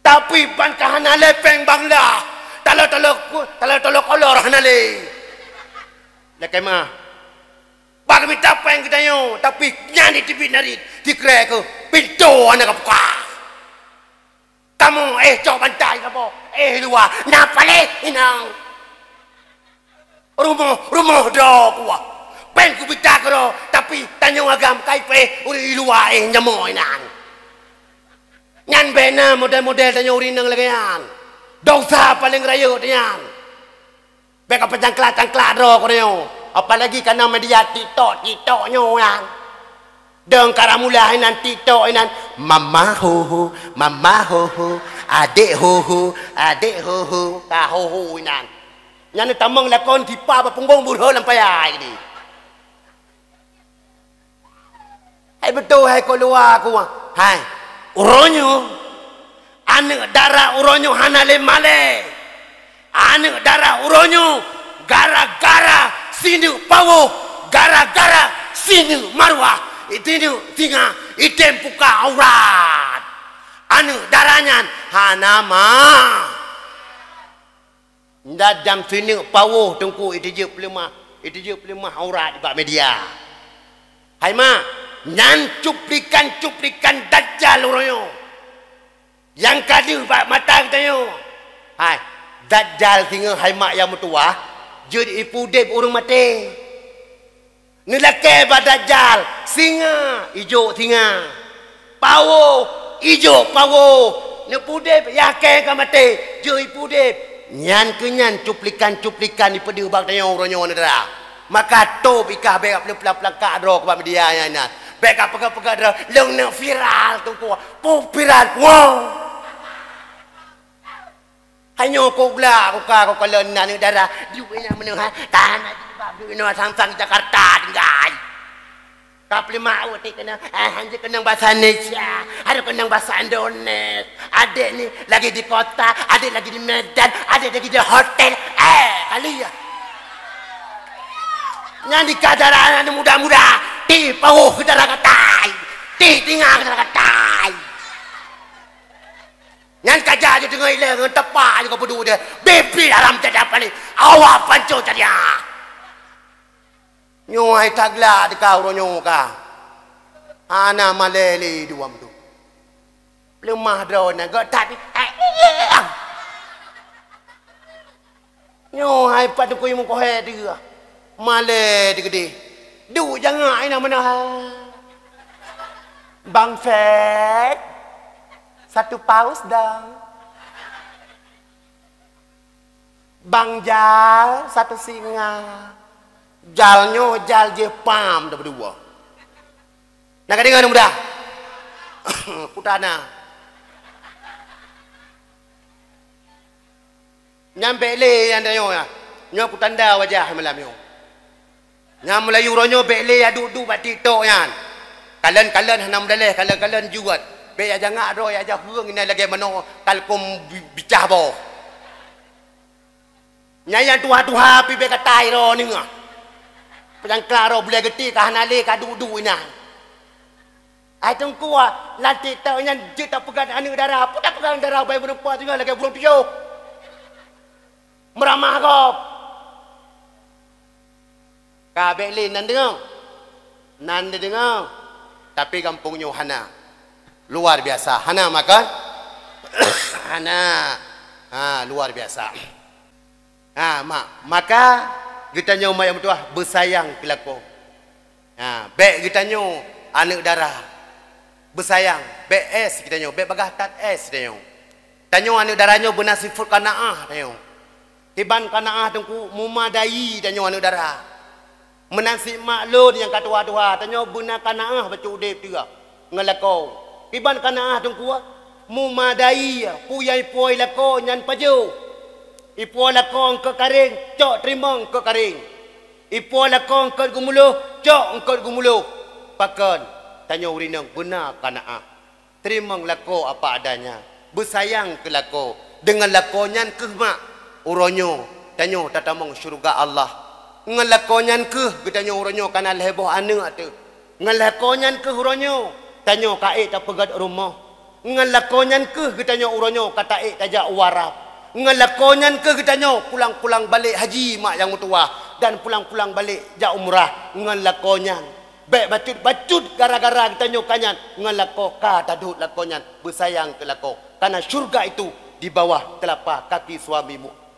Tapi ban ka hana lé péng bangla, talo-talo, talo-talo kolor hana lé. Lakèe meu'ah. Bak geumita péng geutanyoe, tapi nyan di teubiet narit, sikrek keuh, pintoe hana geubuka. Kamoe, éh, cok bantai saboh, éh, luwa, na paléh inong. Rumoh, rumoh droe kuah. Péng geumita keudroe, tapi tanyoe agam ka ipéh ureueng i luwa, éh, nyamoe inan. Nyan bèk na model-model tanyoe ureueng inong lagèe nyan. Dosa paleng rayeuk nyan. Bèk ka peucangkla-cangkla droe keudroe. Apalagi kana media TikTok, TikTok nyoe nyan. Dong ka ramula inan TikTok inan, "Mama ho ho, mama ho ho, adek ho ho, adek ho ho." Ka ho ho inan. Nyan tamong lakon tipa bak punggong beureuho lam paya gini. Eh, beutôi hai keuluwa ku. Hai, uroe nyoe, aneuëk dara uroe nyoe hana lé malée. Aneuëk dara uroe nyoe gara-gara sineuk pawoh, gara-gara sineuk maruah, sineuk singa, item puka aurat. Aneuëk dara nyan hana ma. Nda jam sineuk pawoh teungku itijeuet peuleumah, itijeuet peuleumah aurat bak media. Hai mak, nyan cuplikan-cuplikan dajjal uroe nyoe. Nyang ka deuh bak mata geutanyoe. Hai, dajjal singoh hai mak nyang meutuwah, jeuet ipeudeb ureuëng maté. Neulakée bak dajjal, singa, ijok singa. Pawoh, ijok pawoh. Neupudeb, yakée ka maté, jeuet ipeudeb. Nyan keuh nyan cuplikan-cuplikan ipeudeuh bak tanyoe uroe nyoe neudara. Maka tôb ikah bék ka peulangkak droe keubak media nyan, nyan. Bék ka peugah-peugah droe, lôn neuk viral teungku. Peue viral, wow. Hanyoe kok glak kuka, kuka lôn na aneuëk dara. Duek nyang meunoe ha. Tahan aja bak duek inoe sang-sang Jakarta tinggai. Ka peuleumah uti keunong, eh, hanjeuet keunong bahasa Indonesia, ada keunong bahasa Indonesia. Adik ni lagi di kota, adik lagi di Medan, adik lagi di hotel. Eh, kali ya. Nyan di kadara anak muda-muda, ti pawoh ke dara katai. Ti tinggal ke dara katai. Nyan kaja je deungon ilée ngon tepa je kau peuduek je. Bibi dalam dada paléh. Awak panco cadiak. Nyoe hai taglak teuka uroe nyoe ka. Hana malée lé duam tu. Leumah droe nyan gok that. Nyoe hai pat teukui meukohé teuh. Malée teuh keudeh. Duek jangak inan meunoe. Bang Fed, satu paus dong. Bang Jal, satu singa. Jal nyoe jal jih pam dua. Na ka deungoe muda? Kutana. Nyan bék lé nyang tanyoe nyan. Nyoe kutanda wajah malam nyoe. Nyang meulayu uroe nyoe bék lé ya duek-duek bak TikTok nyan. Kalon-kalon hana meudaleh, kalon-kalon jeuet. Bék ya jangak droe ya jak heueng inan lagée manoe kalkom bi-, bicah boh. Nyan nyang tuha-tuha pih bék katai droe neungoh. Peunyangkla droe bulée geuti ka hana lé ka duek-duek inan. Ai teungku, lam TikTok nyan jeuet tapeugah aneuëk dara. Peue tapeugah aneuëk dara bai meurumpok teungoh lagée burông tujoh. Meuramah gob. Ka bék lé nan deungoe. Nan deungoe. Tapi gampông nyoe hana. Luar biasa. Hana makon? Hana. Ha, luar biasa. Ha, mak, maka geutanyoe mak nyang meutuwah beusayang keu lakoe. Ha, bék geutanyoe aneuëk dara. Beusayang, bék ès geutanyoe, bék bagah that ès geutanyoe. Tanyoe aneuëk dara nyoe beuna sifeuet kanaah tanyoe. Kiban kanaah teungku meumadai tanyoe aneuëk dara. Meunan simak lôn nyang ka tuha-tuha, tanyoe beuna kanaah bacut udeb teuh ngon lakoe. Kiban kanaah teungku meumadai, peue nyang ipuwoe lakoe nyan pajoh. Ipuwoe lakoe eungkôt karéng, cok teurimong eungkôt karéng. Ipuwoe lakoe eungkôt geumuloh, cok eungkôt geumuloh. Pakon? Tanyoe ureuëng inong beuna kanaah. Teurimong lakoe apa adanya. Beusayang keu lakoe. Deungon lakoe nyan kheueh mak, uroe nyoe tanyoe tatamong syeuruga Allah. Ngon lakoe nyan kheueh geutanyoe uroe nyoe kana lhée boh aneuëk teuh. Ngon lakoe nyan kheueh uroe nyoe tanyoe ka ék tapeugét rumoh. Ngon lakoe nyan kheueh geutanyoe uroe nyoe ka taék tajak u Arab. Ngon lakoe nyan kheueh geutanyoe pulang-pulang balek haji mak nyang meutuwah dan pulang-pulang balek jak umrah ngon lakoe nyan. Bék bacut-bacut gara-gara geutanyoe ka nyan ngon lakoe ka tadot lakoe nyan beusayang keu lakoe. Karena syurga itu di bawah telapak kaki suamimu.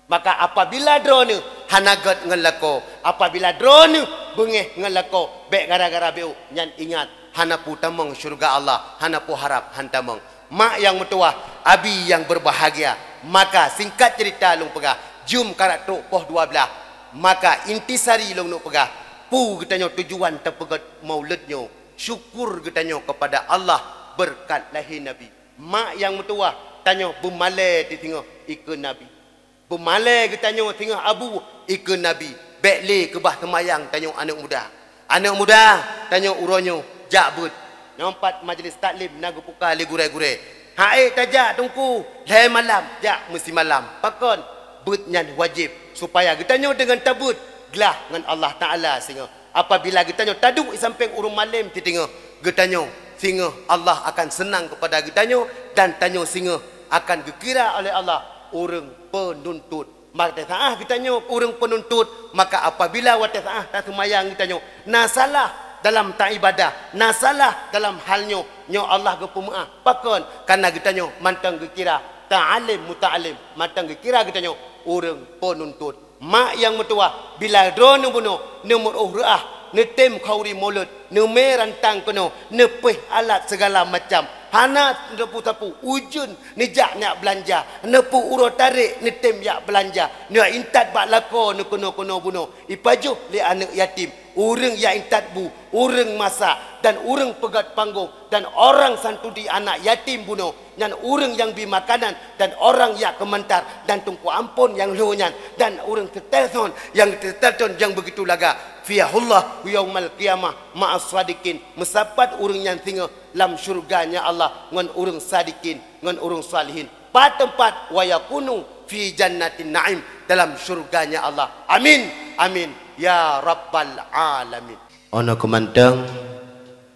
Maka apabila droeneuh hana gét ngon lakoe, apabila droeneuh beungéh ngon lakoe, bék gara-gara béu nyan ingat, hana peue tamong syeuruga Allah, hana peue harab han tamong. Mak nyang meutuwah, abi nyang beubahgia, maka singkat ceurita lôn peugah, jeuem karak trok poh dua blaih, maka intisari lôn neuk peugah, peue geutanyoe tujuan tapeugét maulud nyoe, syukur geutanyoe keupada Allah beureukat lahé Nabi. Mak nyang meutuwah, tanyoe beumalée teuh singoh ikeue Nabi. Beumalée geutanyoe singoh abu ikeue Nabi, bék lé keubah seumayang tanyoe aneuëk muda. Aneuëk muda, tanyoe uroe nyoe, Jak beuet. Nyoe pat majlis taklim na geupuka lé gurée-gurée. Hak ék tajak Teungku, lhée malam, jak meusimalam. Pakon? Beuet nyan wajéb supaya geutanyoe deungon tabeuet glah ngon Allah Taala singoh. Apabila geutanyoe taduek di sampéng ureuëng malém siteungoh, geutanyoe singoh Allah akan seunang keupada geutanyoe dan tanyoe singoh akan geukira oleh Allah ureuëng peununtut. Watée saáh geutanyoe ureuëng peununtut, maka apabila watée saáh taseumayang geutanyoe na salah dalam taibadah, na salah dalam hal nyoe, nyoe Allah geupeumeuáh. Pakon? Kareuna geutanyoe mantong geukira ta'alim muta'alim, mantong geukira geutanyoe ureuëng peununtut. Mak nyang meutuwah, bila droeneuh bunoe, neumeuruh reuah, neutem khauri mulod, neumé rantang keunoe, neupéh alat sigala macam, hana neupeu-sapeue, ujeuen neujak neujak beulanja, neupeu uroe tarek neutem jak beulanja, neujak intat bak lakoe neukeunoe-keunoe bunoe, ipajoh lé aneuëk yatim, ureuëng jak intat bu, ureuëng masak, dan ureuëng peugét panggong, dan orang santudi anak yatim bunoe, nyan ureuëng nyang bi makanan, dan orang jak keumantar, dan Teungku Ampon nyang lheueh nyan, dan ureuëng seutée thon nyang seutée thon nyang beugitu lagak, fiyahullah yaumal qiyamah ma'as sadiqin, meusapat ureuëng nyan singoh lam syeuruga nya Allah ngon ureuëng sadiqin, ngon ureuëng salihin. Pat teumpat? Wa yakunu fi jannatin na'im, dalam syeuruga nya Allah. Amin, amin, ya rabbal alamin. Ono keumantong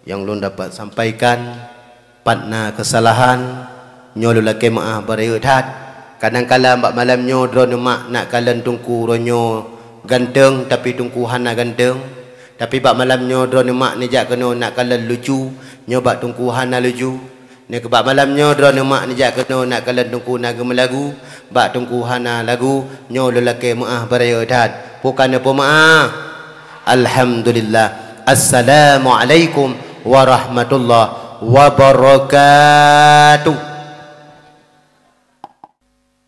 nyang lôn dapat sampaikan, pat na keusalahan, nyoe lôn lakée meuáh beurayeuk that. Kadang-kadang bak malam nyoe droeneuh mak nak kalon Teungku uroe nyoe ganteng, tapi Teungku hana ganteng. Tapi bak malam nyoe droeneuh mak neujak keunoe nak kalon lucu, nyoe bak Teungku hana lucu. Nyoe bak malam nyoe droeneuh mak neujak keunoe nak kalon Teungku na geumeulagu, bak Teungku hana lagu, nyoe lôn lakée meuáh beurayeuk that. Bukan neupeu meuáh. Alhamdulillah. Assalamualaikum warahmatullahi wabarakatuh.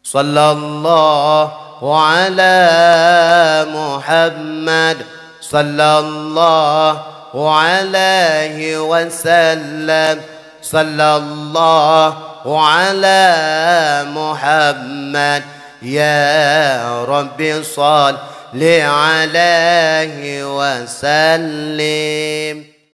Sallallahu ala Muhammad, sallallahu alaihi wasallam, sallallahu ala Muhammad, ya Rabbi salli alaihi wasallim.